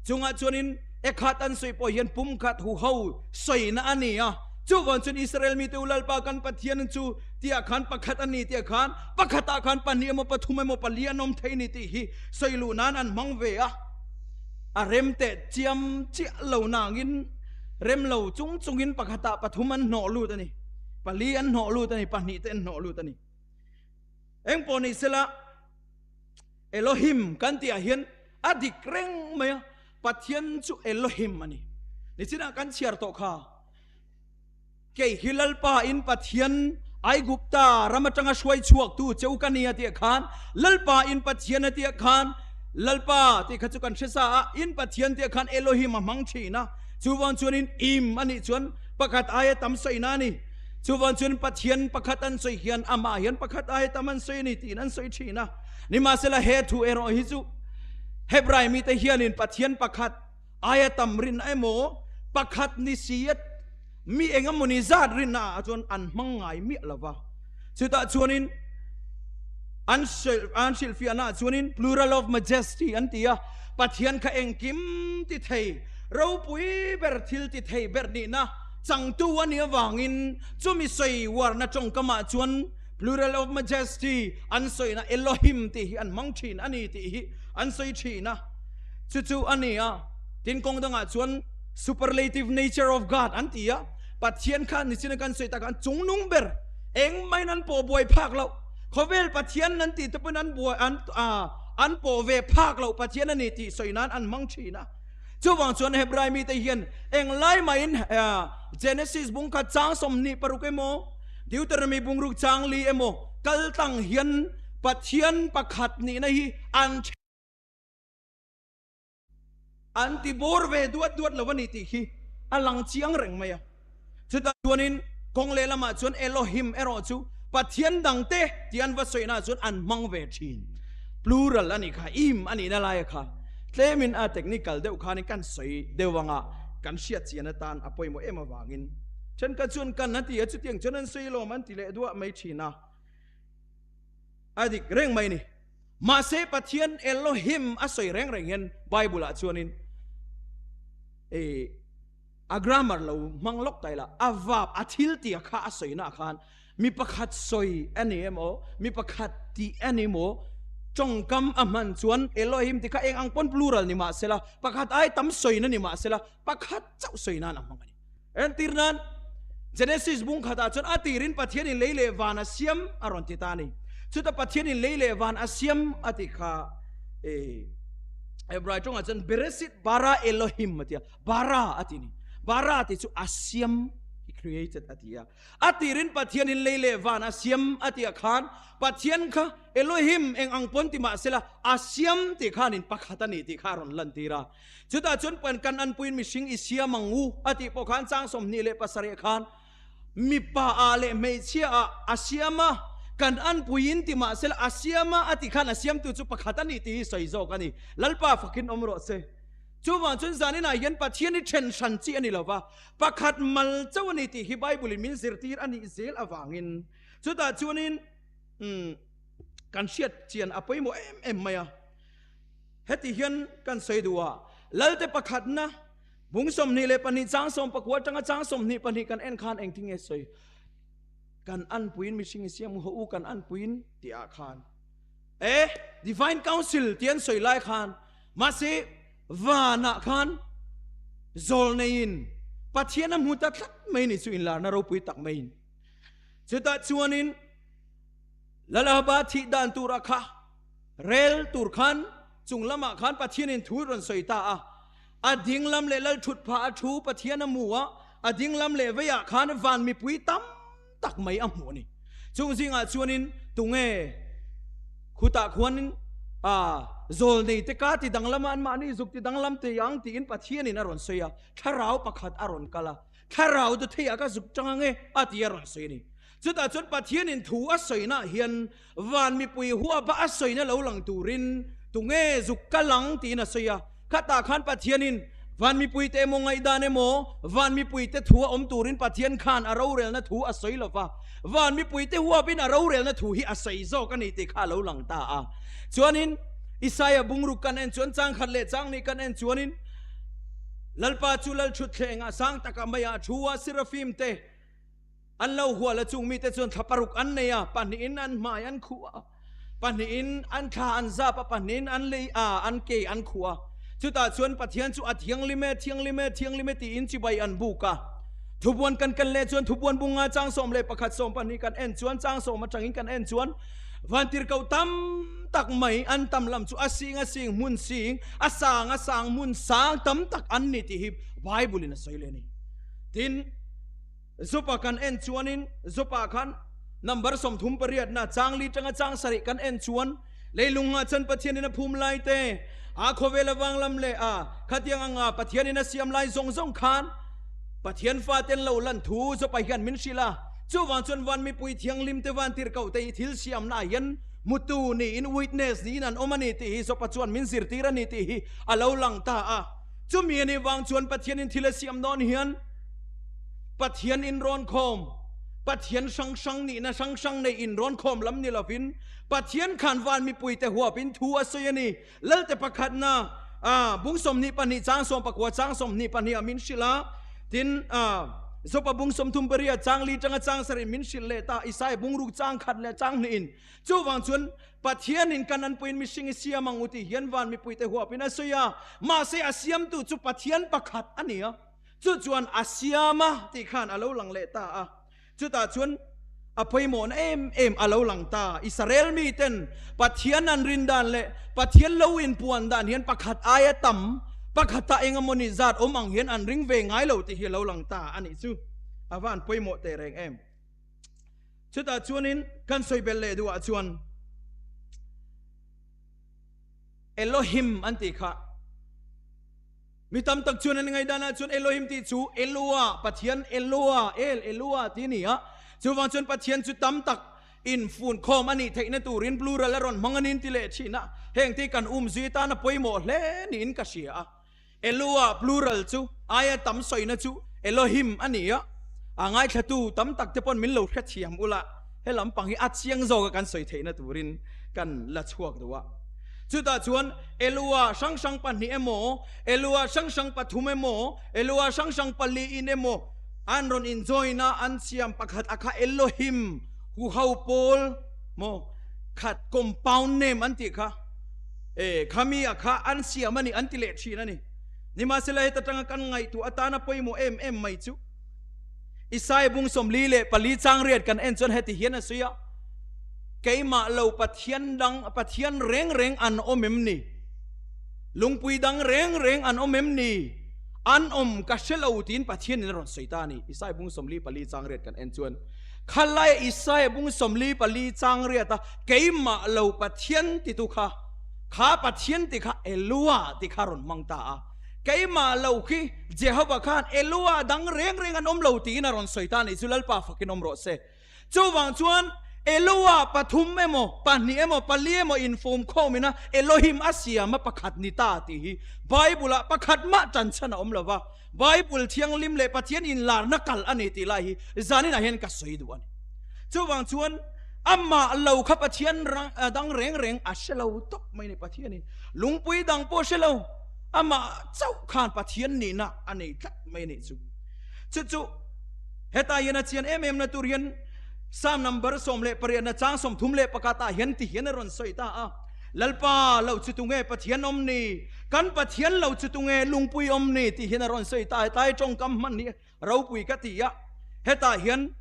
Chungah chuanin Ekhat an sawi pawh hian pumkhat huho sawina a ni a. Chuvang chuan Israel mite u Lalpa kan Pathian chu tiah khan pakhat a ni tiah khan pakhatah khan pahnih emaw pathum emaw pali an awm thei ni tih hi sawi luh nan an hmang ve a. A rem teh chiam chiah lo nangin rem lo chung chungin pakhatah pathum an hnawh lut a ni. Pali an hnawh lut a ni, pahnih te an hnawh lut a ni. Eng pawh ni sela Elohim kan tih ah hian a dik reng mai a, Pathian chu Elohim a ni. Nichinah kan chhiar tawh kha. Kei hi Lalpa in Pathian, Aigupta ram atanga hruai chhuaktu che u ka ni a tih khan, Lalpa in Pathian a tih khan, Lalpa tih kha chu kan hre sa a, in Pathian tih khan Elohim a hmang thin a, chuvan chuanin im a nih chuan pakhat aia tam sawina a ni. Chuvan chuan Pathian pakhat an sawi hian amah hian pakhat aia tam an sawi a ni tiin an sawi thin a. Nimahsela he thu erawh hi chu Hebrai mite hianin Pathian pakhat aia tam rinna emaw pakhat ni si a mi eng emaw ni zat rinna ah chuan an hmang ngai miah lo va. Chutah chuanin an an hrilhfiahna ah chuanin plural of majesty an ti a, Pathian kha engkim ti thei, ropui ber thil ti thei ber nihna changtu a nih avangin chumi sawi uarna tawngkamah chuan plural of majesty an sawina Elohim tih hi an hmang thin a ni tih hi an sawi thin a. Chu chu a ni a, tin kawng dangah chuan superlative nature of God an ti a, Pathian kha nichina kan sawi tak khan chungnung ber, engmahin an pawh buai phak loh, khawvel Pathian an tih te pawhin an buai an an pawh ve phak loh Pathian a ni tih sawi nan an hmang thin a. Chuvang chuan Hebrai mite hian englai mahin Genesis bung khat chang 26 emaw, Deuteronomy bungruk chang li emaw kal tlang hian Pathian pakhat nihna hi an An ti bawr ve duat duat lo a ni tih khi a lang chiang reng mai a. Chutah chuanin kawng lehlamah chuan Elohim erawh chu Pathian dangte tih an va sawina chuan an hmang ve thin. Plural a nih kha, im a nihna laia kha tlemin a technical deuh khanin kan sawi deuh anga kan hriat chian atan a pawimawh em avangin thenkhat chuan kan a ti a, chutiang chuan an sawi lawm an ti leh duah mai thin a. A dik reng mai ni. Mahse Pathian Elohim a sawi reng reng hian Bible ah chuanin e a grammar lo hmang lawk ta ila a verb a thil tia kha a sawi na khan mi pakhat sawi a ni emaw mi pakhat tih a ni maw tawngkam a hman chuan Elohim ti kha eng ang pawn plural ni mahsela pakhat ai tam sawi na ni mahsela pakhat chauh sawi nan a hmang a ni. Entir nan, Genesis bung khatah chuan a tirin Pathianin lei leh van a siam a rawn ti ta a ni. Chuta Pathianin lei leh van a siam a tih kha e Hebrai tawngah chuan Beresit bara Elohim a ti a, bara a ti ni. Bara tih chu a siam, he created a ti a. A tirin Pathianin lei leh van a siam a tih ah khan Pathian kha Elohim eng ang pawn ti mah sela a siam tih khanin pakhat a ni tih kha a rawn lantir a. Chutah chuan pan kan anpuiin mihring i siam ang u a tih pawh khan chang 27 khan mipa ah leh hmeichhia ah a siam a, kan anpuiin ti mahsela a siam a a tih khan a siamtu chu pakhat a ni tih hi sawi zawk a ni. Lalpa fakin awm rawh se. Chuvang chuan zaninah hian Pathian hi then hran chi a ni lova, pakhat mal chauh a ni tih hi Bible in min zirtir a nih zel avangin chutah chuanin kan hriat chian a pawimawh em em mai a. Heti hian kan sawi duh a, Lalte pakhatna bung 22 chang 19 atanga chang 22 kan en khan engtin nge sawi? Kan anpuiin mihring i siam haw u kan anpuiin tih ah khan e Divine Council tih an sawi lai khan mahse vanah khan zawl neiin Pathian a hmu ta tlat mai ni chu inlarna ropui tak maiin chutah chuanin Lalahba thih dan tura kha Rel tur khan chung lamah khan Pathianin thu rawn sawi ta a. A ding lam leh lal thut phah a thu Pathian a hmu a, a ding lam leh veiah khan van mipui tam tak mai a hmu a ni. Chung zingah chuanin tunge khutah khuanin a zawl nei te ka ti danglam a, anmahni zuk ti danglam te ang tiin Pathianin a rawn sawi a, thlarau pakhat a rawn kal a, thlarau du theiah ka zuk tang ange a ti a rawn sawi a ni. Chutah chuan Pathianin thu a sawinaah hian Van mipui huapa a sawina lo lang turin tunge zuk kal ang tiin a sawi a. Khatah khan Pathianin van mipuite emaw ngaihdan emaw van mipuite thu a awm turin Pathian khan a rorelna thu a sawi lo va, van mipuite huapin a rorelna thu hi a sawi zawk a ni tih kha a lo lang ta a. Chuanin Isaia bungruk kan en chuan chang khat leh chang nih kan en chuanin Lalpa chu Lalṭhutthlengah sang takah maiah a thu a, Serafim te, An lo hual a chung mite chuan thla paruk an nei a, pahnihin an hmai an khuh a, pahnihin an thla an zap a, pahnihin an lei a, an ke an khuh a. Chutah chuan Pathian chu a thianghlim e, thianghlim e, thianghlim e tiin chibai an buk a. Thubuan kan ken leh chuan thubuan bunga chang 11 12 kan en chuan chang sawm atangin kan en chuan vantirhkoh tam tak mai an tam lam chu a sing a sing hmun sing, a sang a sang hmun sang tam tak an ni tih hi Bible in a sawi leh a ni. Tin. Job-a kan en chuanin Job-ah khan number 38na chang li tanga chang sarih kan en chuan leilunga chan Pathianin a phum lai te, a khawvel a vang lam leh a khatiang anga Pathianin a siam lai zawng zawng khan Pathian faten lo lan thu Job-a hian min hrilh a. Chuvang chuan van mipui thianghlim te van tirhkoh te hi thil siamna ah hian hmutu niin witness niin an awm a ni tih hi Job-a chuan min zirtir a ni tih hi a lo lang ta a. Chumi a nih vang chuan Pathianin thil a siam dawn hian Pathian inrawn khawm, Pathian hrang hrang nihna hrang hrang nei inrawn khawm lam ni lovin Pathian khan van mipuite huapin thu a sawi a ni. Lalte pakhatna bung 22 chang 19 chang 22 ah min hrilh a, tin Jopa bung 38 chang li tanga chang sarih min hrilh leh ta, Isaiah bung ruk chang khat leh chang hnihin. Chuvang chuan Pathianin kan anpuiin mihring i siam ang u tih hian van mipuite huapin a sawi a, mahse a siamtu chu Pathian pakhat a ni a. Chu chuan a siam a tih khan a lo lang leh ta a. Chutah chuan a pawimawhna em em a lo lang ta. Israel miten Pathian an rin dan leh Pathian lo inpuan dan hian pakhat aia tam, pakhata eng emawni zat awm ang hian an ring ve ngai lo tih hi a lo lang ta a nih chu. A va han pawimawh teh reng em. Chutah chuanin kan sawi belh leh duhah chuan Elohim an tih kha. Mi tam tak chuan an ngaihdanah chuan Elohim tih chu Eloah, Pathian Eloah, El, Eloah tih a ni a. Chuvang chuan Pathian chu tam tak infun khawm a nih theihna turin plural a rawn hmang a nin ti leh thin a. Heng te hi kan umzui atan a pawimawh hle niin ka hria a. Eloah plural chu aia tam sawina chu Elohim a ni a. A ngaithlatu tam tak te pawn min lo hrethiam ula, he lampang hi a chiang zawka kan sawi theihna turin kan la chhuak duh a. Chutah chuan Elua hrang hrang pahnih emaw, Elua hrang hrang pathum emaw, Elua hrang hrang pali in emaw an rawn in join a, an siam pakhat a kha Elohim huho pawl maw khat compound name an tih kha e khami a kha an siam a ni an ti leh thin a ni. Nimahsela heta tanga kan ngaihtuah atana pawimawh em em mai chu Isaiah bung 44 chang riat kan en chuan heti hian a sawi a, Keimah lo Pathian dang, Pathian reng reng an awm em ni? Lungpui dang reng reng an awm em ni? An awm ka hre lo tiin Pathianin a rawn sawi ta a ni. Isaiah bung 44 chang riat kan en chuan khalai Isaiah bung 44 chang riat a keimah lo Pathian titu kha, kha Pathian ti kha Eloah ti kha rawn hmang ta a. Keimah lo khi Jehovah khan Eloah dang reng reng an awm lo tiin a rawn sawi ta a nih chu Lalpa fakin awm rawh se. Chuvang chuan Eloah pathum emaw, pahnih emaw, pali emaw infum khawmin a Elohim a siam a pakhat ni ta tih hi Bible-ah pakhat mah ṭanchhan a awm lo va, Bible thianghlim leh Pathian inlarna kal a ni tih lai hi zaninah hian ka sawi duh a ni. Chuvang chuan amah lo kha Pathian dang reng reng a hre lo tawp mai ni Pathianin lungpui dang pawh hre lo, amah chauh khan Pathian nihna a nei tlat mai a nih chu. Chu chu hetah hian a chian em em na tur hian Psalm number 18 na chang 31 ah hian ti hian a rawn sawi ta a, Lalpa lo chu tunge Pathian awm ni? Kan Pathian lo chu tunge lungpui awm ni? Tih hian a rawn sawi ta a, hetlai tawngkam hman hi ropui ka ti a, hetah hian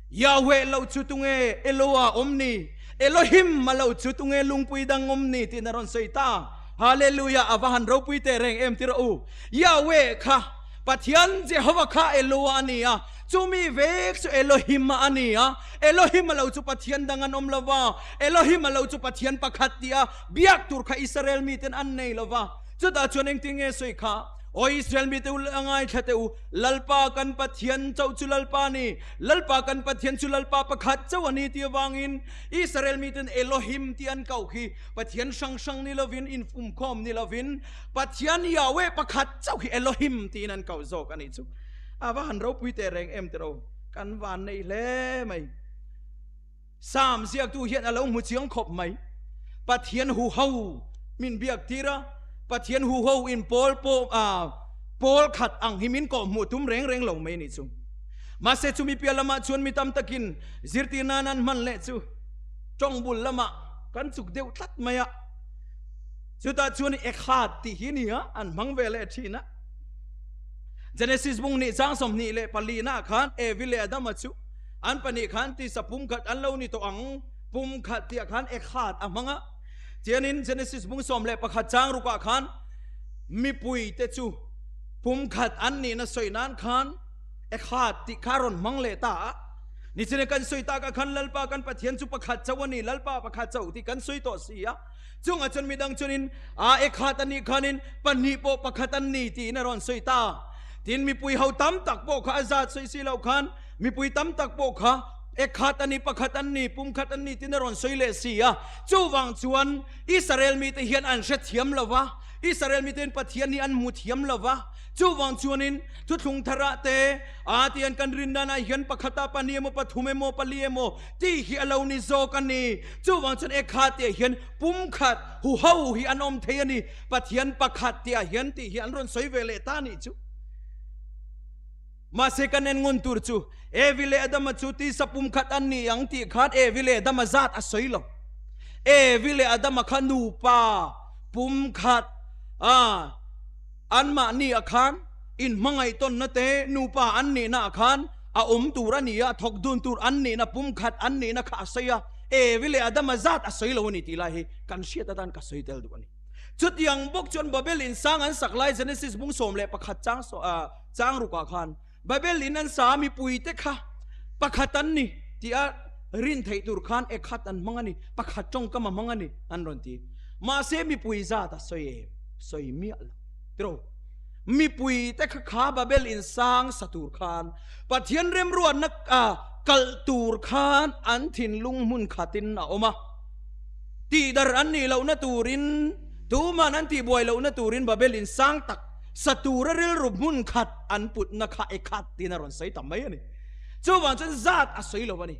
Yahweh lo chu tunge Eloah awm ni? Elohim a lo chu tunge lungpui dang awm ni? Tiin a rawn sawi ta a. Hallelujah! A va han ropui teh reng em tirh u. Yahweh kha Pathian Jehovah kha Eloah a ni a, chumi vek chu Elohim a ni a. Elohim a lo chu Pathian dang an awm lo va, Elohim a lo chu Pathian pakhat tia biak tur kha Israel miten an nei lo va. Chutah chuan engtin nge sawi kha? Aw Israel mite u, a ngaithla teh u, Lalpa kan Pathian chauh chu Lalpa a ni, Lalpa kan Pathian chu Lalpa pakhat chauh a ni tih avangin Israel miten Elohim tih an koh khi Pathian hrang hrang ni lovin, infumkhawm ni lovin, Pathian Yahweh pakhat chauh hi Elohim tiin an koh zawk a nih chu. A va han ropui teh reng em tiro, kan van nei hle mai. Psalm ziaktu hian a lo hmu chiang khawp mai. Pathian huho min biak tir a, Pathian huho in pawl pawh a pawl khat ang hi min kawh hmuh tum reng reng lo mai nih chu. Mahse chumi piah lamah chuan mi tam takin zirtir nan an hman leh chu tawng bul lamah kan chuk deuh tlat mai a. Chutah chuan Echad tih hi nia an hmang ve leh thin a. Genesis bung nih chang 24 na khan Evi leh Adama chu an pahnih khan tisa pumkhat an lo ni tawh ang pumkhat tih ah khan Echad a hmang a. Chianin Genesis bung 11 chang rukah khan mipui te chu pumkhat an nihna sawi nan khan. Ekhat tih kha a rawn hmang leh ta a. Nichina kan sawi tak ah khan Lalpa kan Pathian chu pakhat chauh a ni, Lalpa pakhat chauh tih kan sawi tawh si a. Chungah chuan midang chuanin a ekhat a nih khanin pahnih pawh pakhat an ni tiin a rawn sawi ta. Tin, mipui ho tam tak pawh kha a zat sawi si loh khan mipui tam tak pawh kha ekhat a ni, pakhat an ni, pumkhat an ni tiin a rawn sawi leh si a. Chuvang chuan Israel mite hian an hrethiam lo va, Israel mite'n Pathian hi an hmu thiam lo va. Chuvang chuanin thuthlung tharah te a tian kan rin danah hian pakhata pahnih emaw pathum emaw pali emaw tih hi a lo ni zawk a ni. Chuvang chuan ekha tih ah hian pumkhat huho hi an awm thei a ni. Pathian pakhat tih ah hian tih hi an rawn sawi ve leh ta a nih chu. Mahse kan en ngun tur chu Evi leh Adama chu tisa pumkhat an ni ang tih khan Evi leh Adama zat a sawi lo. Evi leh Adama kha nupa pumkhat a Anmahni ah khan inhmangaihtawnna te nupa an nihna ah khan a awm tur a ni a, thawk dun tur an nihna, pumkhat an nihna kha a sawi a, Evi leh Adama zat a sawi lo a ni tih lai hi kan hriat atan ka sawi tel duh a ni. Chutiang bawk chuan Babel in sang an sak lai Genesis bung 11 chang chang rukah khan Babel in an sa a mipuite kha pakhat an ni tih a rin theih tur khan ekhat an hmang a ni, pakhat tawngkam a hmang a ni an rawn ti. Mahse mipui zat a sawi em? Sawi miah lo. Tiraw? Mipuite kha kha Babel in sang sa tur khan Pathian remruatna kalh tur khan an thinlung hmun khatin a awm a. Tihdar an nih lohna turin, tuman an tihbuai lohna turin Babel in sang tak sa tura rilru hmun khat an putna kha e khat tiin a rawn sawi ta mai a ni. Chuvang chuan zat a sawi lo a ni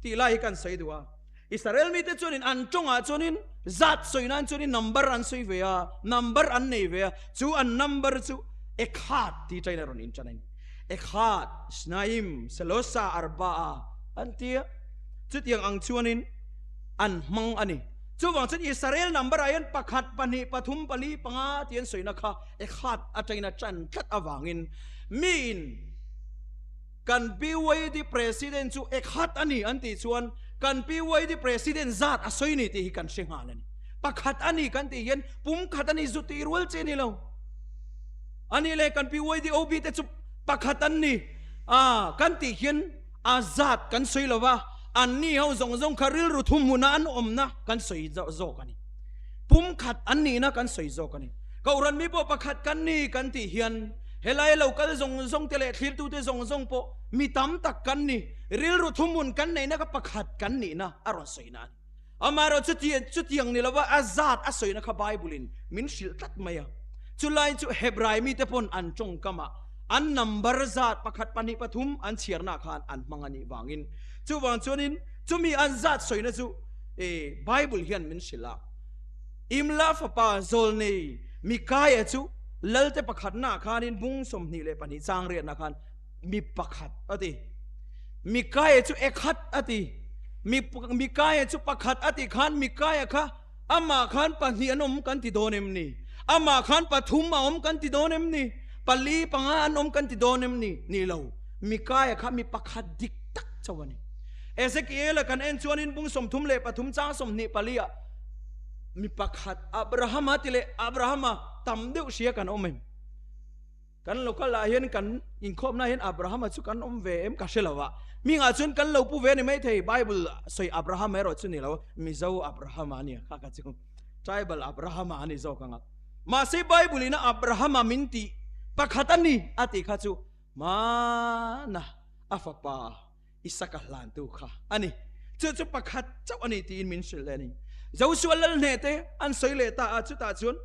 tih lai hi kan sawi duh a. Israel mite chuanin an tawngah chuanin zat sawi nan chuanin number an sawi ve a, number an nei ve a, chu an number chu e khat tih tain a rawn intan a ni. Ekhad, Shnaim, Selosa, Arba'a an ti a, chutiang ang chuanin an hmang a ni. Chuvang chuan Israel number ah hian pakhat, pahnih, pathum, pali, panga tih an sawina kha Ekhad atangin a tan tlat avangin miin kan PYD President chu Ekhad a ni an tih chuan kan PYD President zat a sawi ni tih hi kan hre nghal a ni. Pakhat a ni kan tih hian pumkhat a ni zu tih rual che ni lo. A nih leh kan PYD OB te chu pakhat an ni a kan tih hian a zat kan sawi lo va, an ni ho zawng zawng kha rilru thu hmuna an awmna kan sawi zawk a ni. Pumkhat an nihna kan sawi zawk a ni. Kohhran mi pawh pakhat kan ni kan tih hian helai lo kal zawng zawng te leh thlirtute zawng zawng pawh mi tam tak kan ni, rilru thu hmun kan neihna kha pakhat kan nihna a rawn sawina a ni. Amaherawh chutiang ni lova a zat a sawina kha Bible-in min hrilh tlat mai a. Chulai chu Hebrai mite pawn an tawngkamah an number zat pakhat, pahnih, pathum an chhiarnaah khan an hmang a nih vangin. Chuvang chuanin chumi an zat sawina chu Bible hian min hrilh a. Imla fapa Zawlnei Mikaia chu Lalte pakhatnaah khanin bung 22 chang riatnaah khan mi pakhat a ti. Mikaia chu ekhat a ti. Mi Mikaia chu pakhat a ti khan Mikaia kha amah khan pahnih an awm kan ti dawn em ni? Amah khan pathum a awm kan ti dawn em ni? Pali panga an awm kan ti dawn em ni? Ni lo. Mikaia kha mi pakhat dik tak chauh a ni. Ezekiel-a kan en chuanin bung 33 chang 24 ah mi pakhat Abrahama ti leh Abrahama tam deuh hria kan awm em? Kan local ah hian kan inkhawmna hian Abrahama chu kan awm ve em ka hre lo a, mingah chuan kan lo pu ve a ni maithei, Bible sawi Abraham erawh chu ni lo, Mizo Abrahama a nia kha ka chu Tribal Abrahama a ni zawk ang a. Mahse Bible ina Abrahama min tih pakhat a ni a tih kha chu hmana a fapa Isaka hlantu kha a ni. Chu chu pakhat chauh a ni tiin min hrilh leh a ni. Joshua lal hneh te an sawi leh ta a, chutah chuan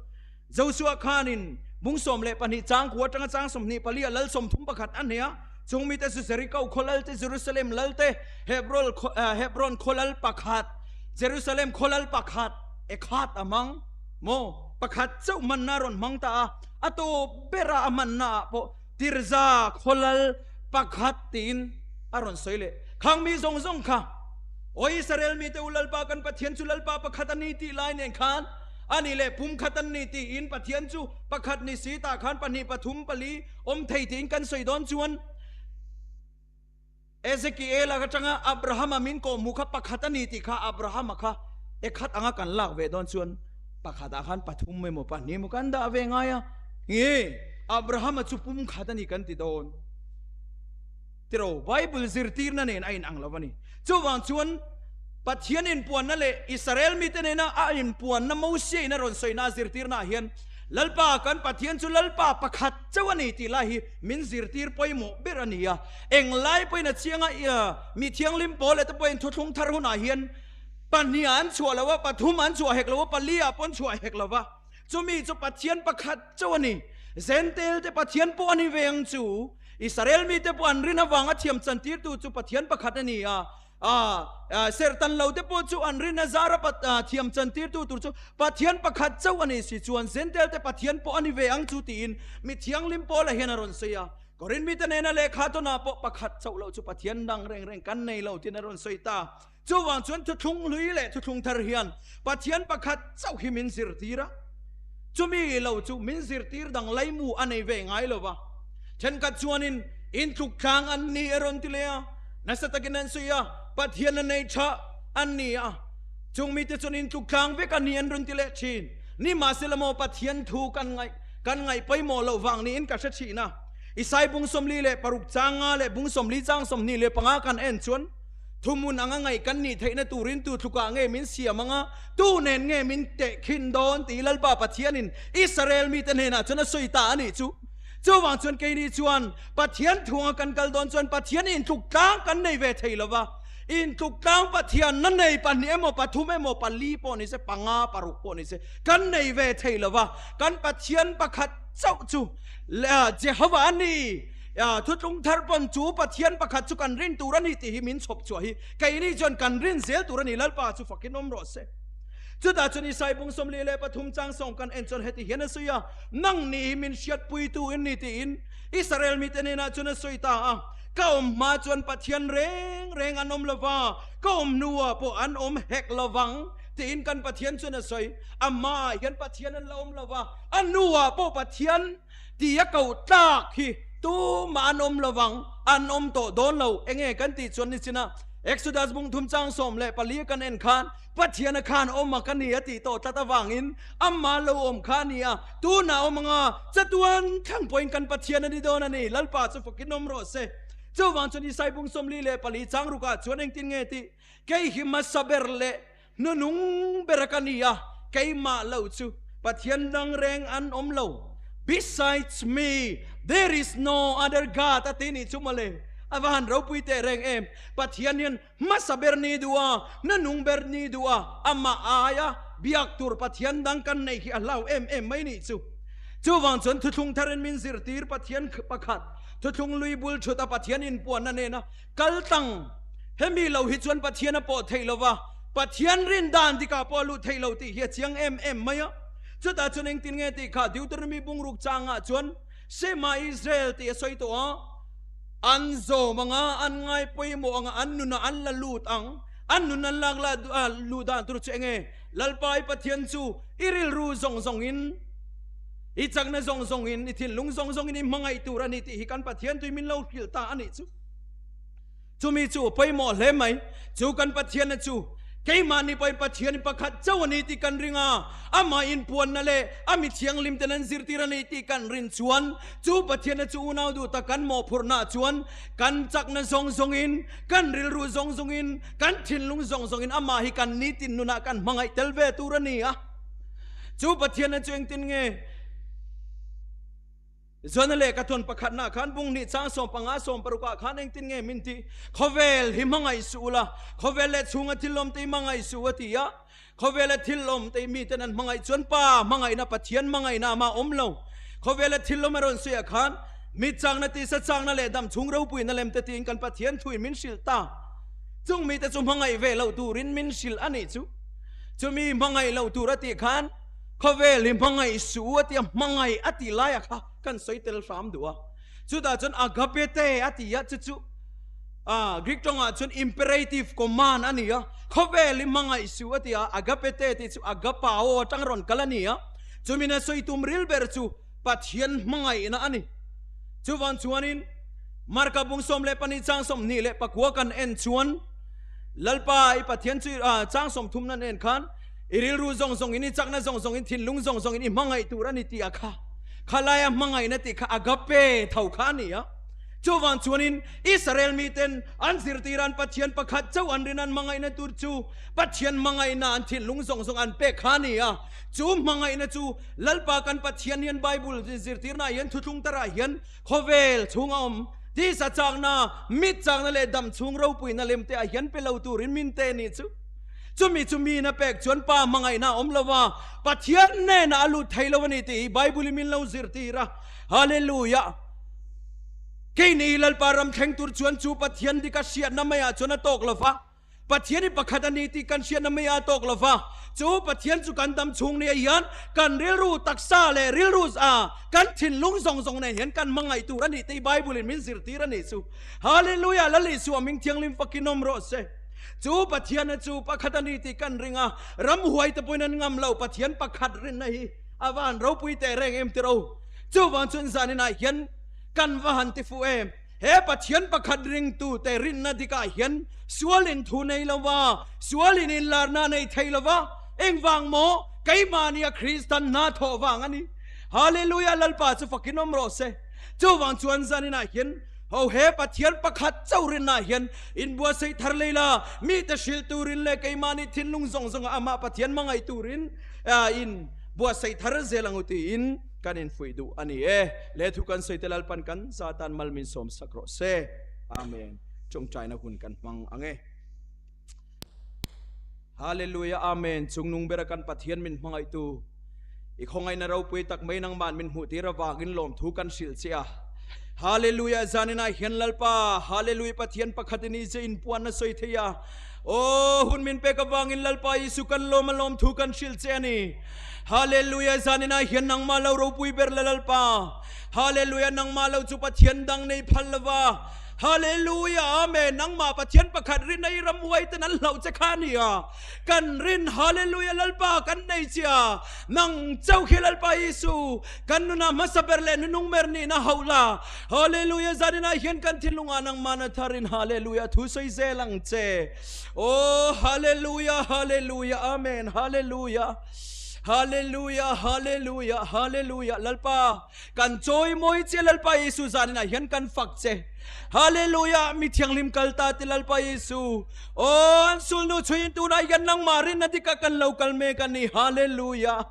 Joshua khanin bung 12 chang kua atanga chang 24 a lal 31 a hneh a, chung mite chu Jericho khaw lal te, Jerusalem lal te, Hebron Hebron khaw lal pakhat, Jerusalem khaw lal pakhat, ekhat a hmang maw? Pakhat chauh hmanna a rawn hmang ta a, a tawp bera a hmanna ah pawh Tirza khaw lal pakhat tiin a rawn sawi leh. Khang mi zawng zawng kha, Aw Israel mite u Lalpa kan Pathian chu Lalpa pakhat a ni tih lai nen khan a nih leh pum khat an ni tiin Pathian chu pakhat ni si tah khan pahnih pathum pali awm thei tiin kan sawi dawn chuan Ezekiel-a atanga Abrahama min kawhhmuh kha pakhat a ni tih kha Abrahama kha ekhat anga kan lak ve dawn chuan pakhatah khan pathum emaw pahnih emaw kan dah ve ngai a, nge Abrahama chu pumkhat a ni kan ti dawn. Tiraw, Bible zirtirna nen a inang lo a ni. Chuvang chuan Pathian inpuanna leh Israel mite nena a inpuanna Mosia in a rawn sawina a zirtirnaah hian Lalpa kan Pathian chu Lalpa pakhat chauh a ni tih lai hi min zirtir pawimawh ber a ni a. Englai pawhin a chianga mi thianghlim pawl leh te pawhin thuthlung thar hunah hian pahniha an chhuah lo a, pathum an chhuah hek lo a, pali-ah pawh an chhuah hek lo va. Chumi chu Pathian pakhat chauh a ni. Zentel te Pathian pawh a ni ve ang chu. Israel mite pawh an rin avanga thiam chantirtu chu Pathian pakhat a ni a, serhtan lote pawh chu an rin azara thiam chantirtu tur chu Pathian pakhat chauh a ni si chuan Zentelte Pathian pawh a ni ve ang chu tiin mi thianghlim Paula hian a rawn sawi a. Korin mite nena lehkha tawnah pawh pakhat chauh loh chu Pathian dang reng reng kan nei lo tiin a rawn sawi ta. Chuvang chuan thuthlung hlui leh thuthlung thar hian Pathian pakhat chauh hi min zirtir a, chumi lo chu min zirtir dang laimu a nei ve ngai lo va. Thenkhat chuanin intluk tlang an ni a rawn ti leh a, nasa takin an sawi a, Pathian a nei tha an ni a, chung mite chuan intluk tlang vek a ni an rawn ti leh thin. Nimahsela maw Pathian thu kan ngaih kan ngaih pawimawh loh vang niin ka hre thin a. Isai bung 46 chang nga leh bung 40 chang 25 kan en chuan, Thuhmun anga ngaih kan nih theihna turin tu tlukah nge min siam anga, tu nen nge min tehkhin dawn tih Lalpa Pathianin Israel mite hnenah chuan a sawi ta a nih chu. Chuvang chuan keini chuan Pathian thuanga kan kal dawn chuan Pathian intluk tlang kan nei ve thei lo va, intluk tlang Pathian na nei pahnih emaw pathum emaw pali pawh ni se panga paruk pawh ni se kan nei ve thei lo va, kan Pathian pakhat chauh chu Jehovah a ni. Thutlung thar pawn chu Pathian pakhat chu kan rin tur a ni tih hi min chhawp chhuah hi keini chuan kan rin zel tur a ni, Lalpa chu fakin awm rawh se. Chutah chuan Isai bung 43 chang sawng kan en chuan heti hian a sawi a, Nang ni hi min hriatpuitu in ni tiin Israel mite hnenah chuan a sawi ta a, Ka awm hma chuan Pathian reng reng an awm lo va, ka awm hnuah pawh an awm hek lo vang tiin kan Pathian chuan a sawi. A hmaah hian Pathian an la awm lo va, a hnuah pawh Pathian Ti a koh tlak hi tumah an awm lovang, an awm tawh dawn lo. Enge kan tih chuan nichina Exodus bung thum chang 14 kan en khan Pathiana khan awm a ka ni a tih tawh tlat avangin amah lo awm kha a ni a, tunah awm anga chatuan thlang pawhin kan Pathian a ni dawn a ni, Lalpa chu fakin awm rawh se. Chuvang chuan Isai bung 44 chang rukah chuan engtin nge tih? Kei hi hmasa ber leh Hnunung ber ka ni a, keimah lo chu Pathian dang reng an awm lo. Besides me, there is no other God a ti nih chu mawle. A va han ropui teh reng em. Pathian hian hmasa ber ni duh a, hnunung ber ni duh a, amah aia biak tur Pathian dang kan neih hi a hlau em em mai nih chu. Chuvang chuan thuthlung tharin min zirtir Pathian pakhat, thuthlung lui bul thut a Pathian inpuanna nena Kal tlang, hemi lo hi chuan Pathian a pawh theih lo va, Pathian rin dan dikah pawh a luh theih lo tih hi a chiang em em mai a. Chutah chuan engtin nge tih kha Deuteronomy bungruk changah chuan Shema Israel tih a sawi tawh a, an zawm ang a, an ngai pawimawh ang a, an nunah an la lut ang. An nun an lak la luh dan tur chu enge? Lalpa i Pathian chu i rilru zawng zawngin, i chakna zawng zawngin, i thinlung zawng zawngin i hmangaih tur a ni tih hi kan Pathian tui min lo hrilh ta a nih chu. Chumi chu pawimawh hle mai. Chu kan Pathianna chu keimahni pawhin Pathian pakhat chauh a ni tih kan ring a, amah inpuanna leh a mi thianghlim ten an zirtir a ni tih kan rin chuan chu Pathianna chu unau duh tak kan mawhphurhnaah chuan kan chakna zawng zawngin, kan rilru zawng zawngin, kan thinlung zawng zawngin amah hi kan nitin nunah kan hmangaih tel ve tur a ni a. Chu Pathianna chu engtin nge? Zona leh ka thawn pakhatnah khan bung hnih chang 15 16 ah khan engtin nge min tih? Khawvel hi hmangaih suh ula, khawvel leh chhunga thil awm te hi hmangaih suh a ti a. Khawvela thil awm te hi miten an hmangaih chuan Pa hmangaihna, Pathian hmangaihna amah awm lo. Khawvela thil awm a rawn sawi ah khan mi chakna, tisa chakna leh dam chhung ropuina lem te tiin kan Pathian thuin min hrilh ta. Chung mite chu hmangaih ve loh turin min hrilh a nih chu. Chumi hmangaih loh tur a tih khan Khawvel hi hmangaih suh a tia hmangaih a tih laia kha kan sawi tel hram duh a. Chutah chuan agape te a ti a, chu chu Greek tawngah chuan imperative command a ni a. Khawvel hi hmangaih suh a ti a, agape te tih chu agapao atang rawn kal a ni a. Chumin a sawi tum ril ber chu Pathian hmangaihna a ni. Chuvang chuanin Marka bung 12 chang 29 kan en chuan Lalpa i Pathian chu chang 30 nan en khan I rilru zawng zawngin, i chakna zawng zawngin, thinlung zawng zawngin i hmangaih tur a ni tih a kha. Khalaia hmangaihna tih kha agape tho kha a ni a. Chuvang chuanin Israel miten an zirtir an Pathian pakhat chauh an rin an hmangaihna tur chu Pathian hmangaihna an thinlung zawng zawng an pek kha a ni a. Chu hmangaihna chu Lalpa kan Pathian hian Bible zirtirnaah hian thuthlung tarah hian khawvel chhunga awm tisa chakna, mit chakna leh dam chhung ropuina lem te ah hian pe lo turin min te nih chu. Chumi chu miin a pek chuan Pa hmangaihna a awm lo va, Pathian hnenah a lut thei lo a ni tih hi Bible-in min lo zirtir a. Hallelujah! Keini Lalpa ram thleng tur chuan chu Pathian dik a hriatna maiah chuan a tawk lo va, Pathian hi pakhat a ni tih kan hriatna maiah a tawk lo va, chu Pathian chu kan dam chhung nia hian kan rilru taksa leh rilru a kan thinlung zawng zawng nen hian kan hmangaih tur a ni tih Bible-in min zirtir a nih chu. Hallelujah! Lal Isua ming thianghlim fakin awm rawh se. Chu Pathiana chu pakhat a ni tih kan ring a, ramhuai te pawhin an ngam lo Pathian pakhat rinna hi a van ropui teh reng em tiro. Chuvang chuan zaninah hian kan va han ti fuh em? He Pathian pakhat ringtute rinna dikah hian sualin thu nei lo va, sualin inlarna nei thei lo va, engvang maw? Keimahnia Kristan hna thawh vang a ni. Hallelujah! Lalpa chu fakin awm rawh se. Chuvang chuan zaninah hian ho he Pathian pakhat chauh rinnaah hian inbuatsaih thar lei la, mite hrilh turin leh keimahni thinlung zawng zawnga amah Pathian hmangaih turin in buatsaih thar zel ang u tiin kan infuih duh a ni e. Le thu kan sawi te Lalpan kan za tan mal min sawm sak rawh se. Amen. Tawngtaina hun kan hmang ang e. Hallelujah Amen. Chungnung bera kan Pathian min hmangaihtu i khawngaihna ropui tak mai nangman min hmuh tir avangin lawmthu kan hrilh che a. Hallelujah Zaninah hian Lalpa Hallelujah Pathian pakhat in i che inpuan a sawi thei a. Aw hun min pek avangin Lalpa Isu kan lawm a lawmthu kan hrilh che a ni. Hallelujah Zaninah hian nangmah lo ropui ber la Lalpa. Hallelujah nangmah lo chu Pathian dang nei phal lova. Hallelujah Amen nangmah Pathian pakhat rin ei ramhuai ten an hlauh che kha a ni a. Kan rin Hallelujah Lalpa kan nei chia nang chauh khi Lalpa Isu kan nuna hmasa ber leh nunung mer nihna hauh la. Hallelujah zaninah hian kan thinlungah nangmah na tharin Hallelujah thu sawi zel ang che. Oh Hallelujah Hallelujah Amen Hallelujah Hallelujah Hallelujah Hallelujah Lalpa kan chawi mawi che Lalpa Isu zaninah hian kan fak che. Hallelujah mi thianghlim kal ta te Lalpa Isu Oh an sulnu chhuiin tunah hian nangmah rinna dikah kan lo kal mek a ni. Hallelujah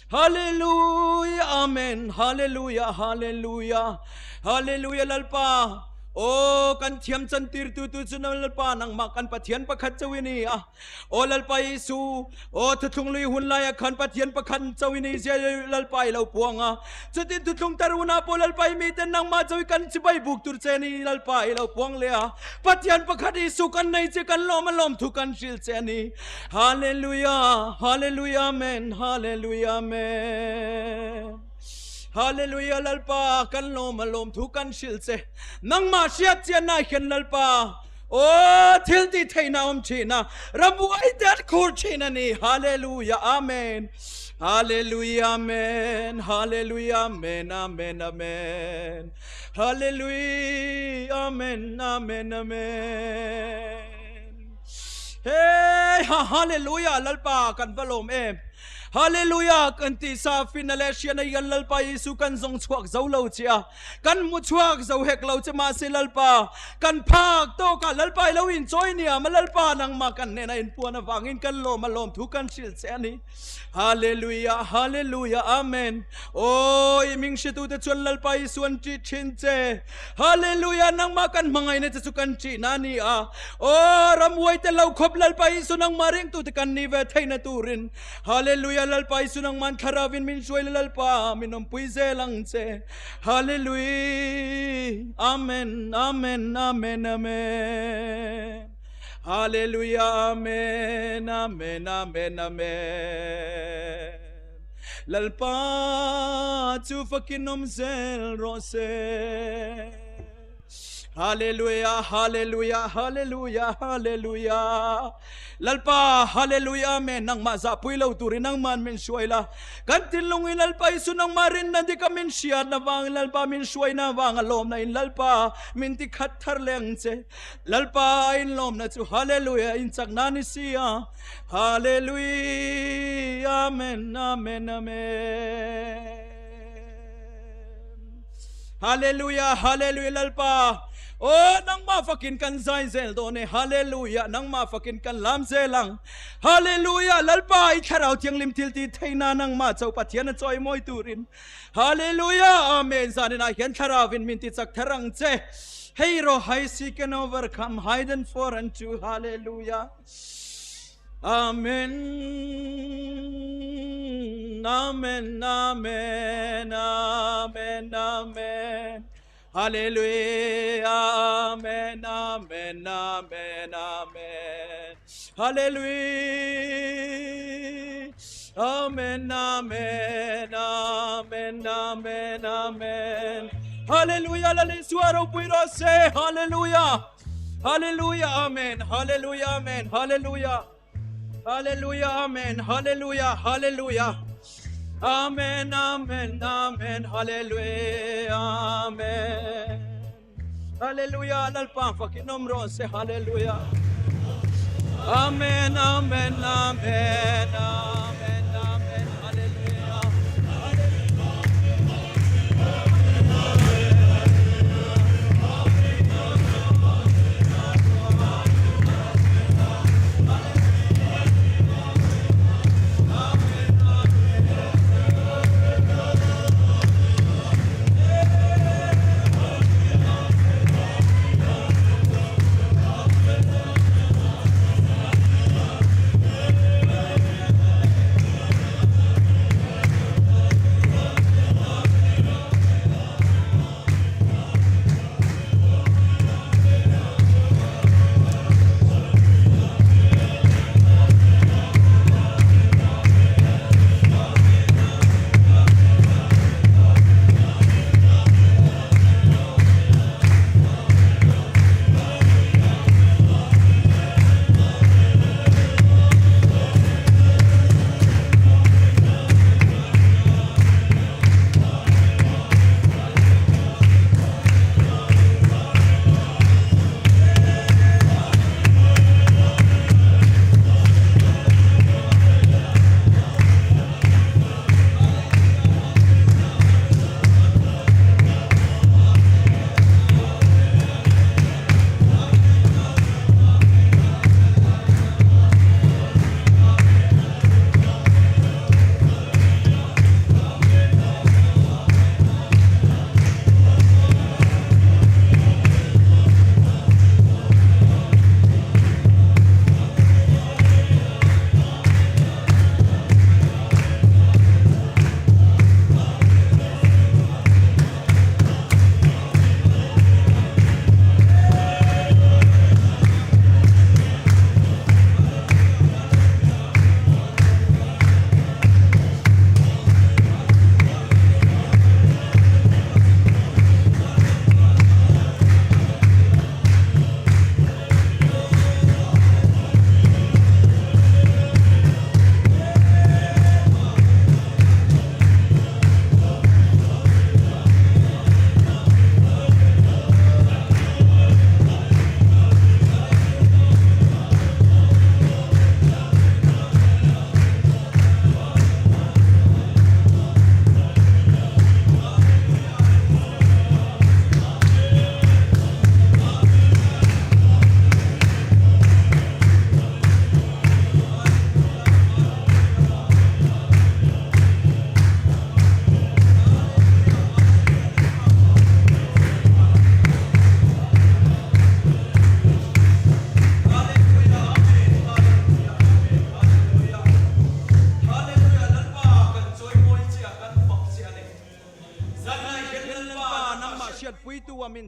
Hallelujah Amen Hallelujah Hallelujah Hallelujah Lalpa Aw kan thiam chan tir tu tu chu Lalpa nangmah kan Pathian pakhat chauh i ni a. Aw Lalpa Isu Aw thuthlung lui hun laia khan Pathian pakhat chauh i ni zia Lalpa i lo puang a. Chutin thuthlung tar hunah pawh Lalpa i miten nangmah chauh i kan chibai buk tur che ni Lalpa i lo puang leh a. Pathian pakhat Isu kan nei che kan lawm a lawm thu kan hrilh che a ni. Hallelujah Hallelujah Amen Hallelujah Amen Hallelujah Lalpa kan lawm a lawm thu kan hrilh che nangmah hriat chianna hian Lalpa aw thil ti theihna awm thin a rambuai te an khur thin a ni Hallelujah Amen Hallelujah Amen Hallelujah Amen Amen Amen Hallelujah Amen Amen Amen Hey ha Hallelujah Lalpa kan va lawm em Hallelujah kan ti sa fina leh hriana hian Lalpa Isu kan zawng chhuak zo lo che a kan hmu chhuak zo hek lo che mahse Lalpa kan phak tawkah Lalpa i lo inchawi nia ma Lalpa nangmah kan hnenah inpuan avangin kan lawm a lawm thu kan hrilh che a ni Hallelujah Hallelujah Amen Aw i ming hretute chuan Lalpa Isu an ṭih ṭhin che Hallelujah nangmah kan hmangaihna che chu kan ṭihna a ni a Aw ramhuai te lo khawp Lalpa Isu nangmah ringtute kan ni ve theihna turin Hallelujah Lalpa Isu nangmah thlarauin min hruai la Lalpa min awmpui zel ang che Hallelujah Amen Amen Amen Amen Hallelujah Amen Amen Amen Amen Lalpa chu fakin awm zel rawh se. Hallelujah Hallelujah Hallelujah Hallelujah Lalpa Hallelujah Amen nangmah zahpui lo turin nangman min hruai la kan thinlung in Lalpa Isu nangmah rinna dika min hriatna vangin Lalpa min hruaina vanga lawmna in Lalpa min ti khat thar leh ang che Lalpa in lawmna chu Hallelujah in chakna ni si a Hallelujah Amen Amen Amen. Hallelujah Hallelujah Lalpa Aw nangmah fakin kan zai zel dawn e Hallelujah nangmah fakin kan lam zel ang Hallelujah Lalpa i thlarau thianghlim thil ti theihna nangmah cho Pathian a chawi mawi turin Hallelujah Amen zaninah hian thlarauin min ti chak thar ang che Hei rawh hai seek and overcome hide and for and to Hallelujah Amen Amen Amen Amen Amen Hallelujah Amen Amen Amen Amen Hallelujah Amen Amen Amen Amen Amen Hallelujah Lalisua ropui rawh se Hallelujah Hallelujah Amen Hallelujah Amen Hallelujah Hallelujah Amen Hallelujah Hallelujah Amen Amen Amen Hallelujah Amen Hallelujah Lalpa fakin awm rawh se Hallelujah Amen Amen Amen Amen Amen Hallelujah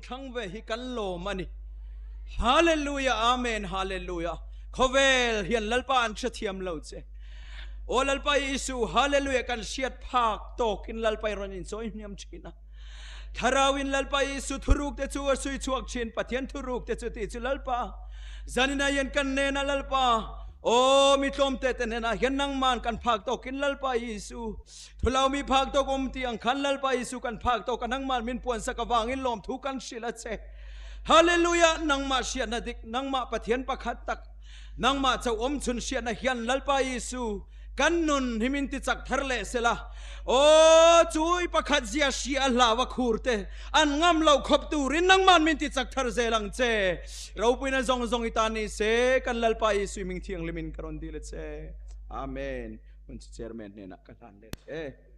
Thlang ve hi kan lawm a ni. Hallelujah Amen Hallelujah Khawvel hian Lalpa an hrethiam lo che. Aw Lalpa Isu Hallelujah kan hriat phak tawkin Lalpa i rawn inchawi hniam thin a. Thlarauin Lalpa Isu thuruk te chu a sui chhuak thin Pathian thuruk te chu tih chu Lalpa zanina hian kan nena Lalpa Aw mi tlawm te te hnenah hian nangman kan phak tawkin Lalpa Isu Thulo mi phak tawk awm tih ang khan Lalpa Isu kan phak tawk a nangmah min puansak avangin lawmthu kan hrilh a che. Hallelujah! Nangmah hriatna dik, nangmah Pathian pakhat tak, nangmah chauh awm chhun hriatna hian Lalpa Isu Kan nun hi min ti chak thar leh sela, aw chui pakhat zia hria hlau a khur te an ngam lo khawp turin nangman min ti chak thar zel ang che. Ropuina zawng zawng i tan ni se, kan Lalpa Isui hming thianghlimin ka rawn dil a che. Amen. Hun chu Chairman hnenah ka hlan let e.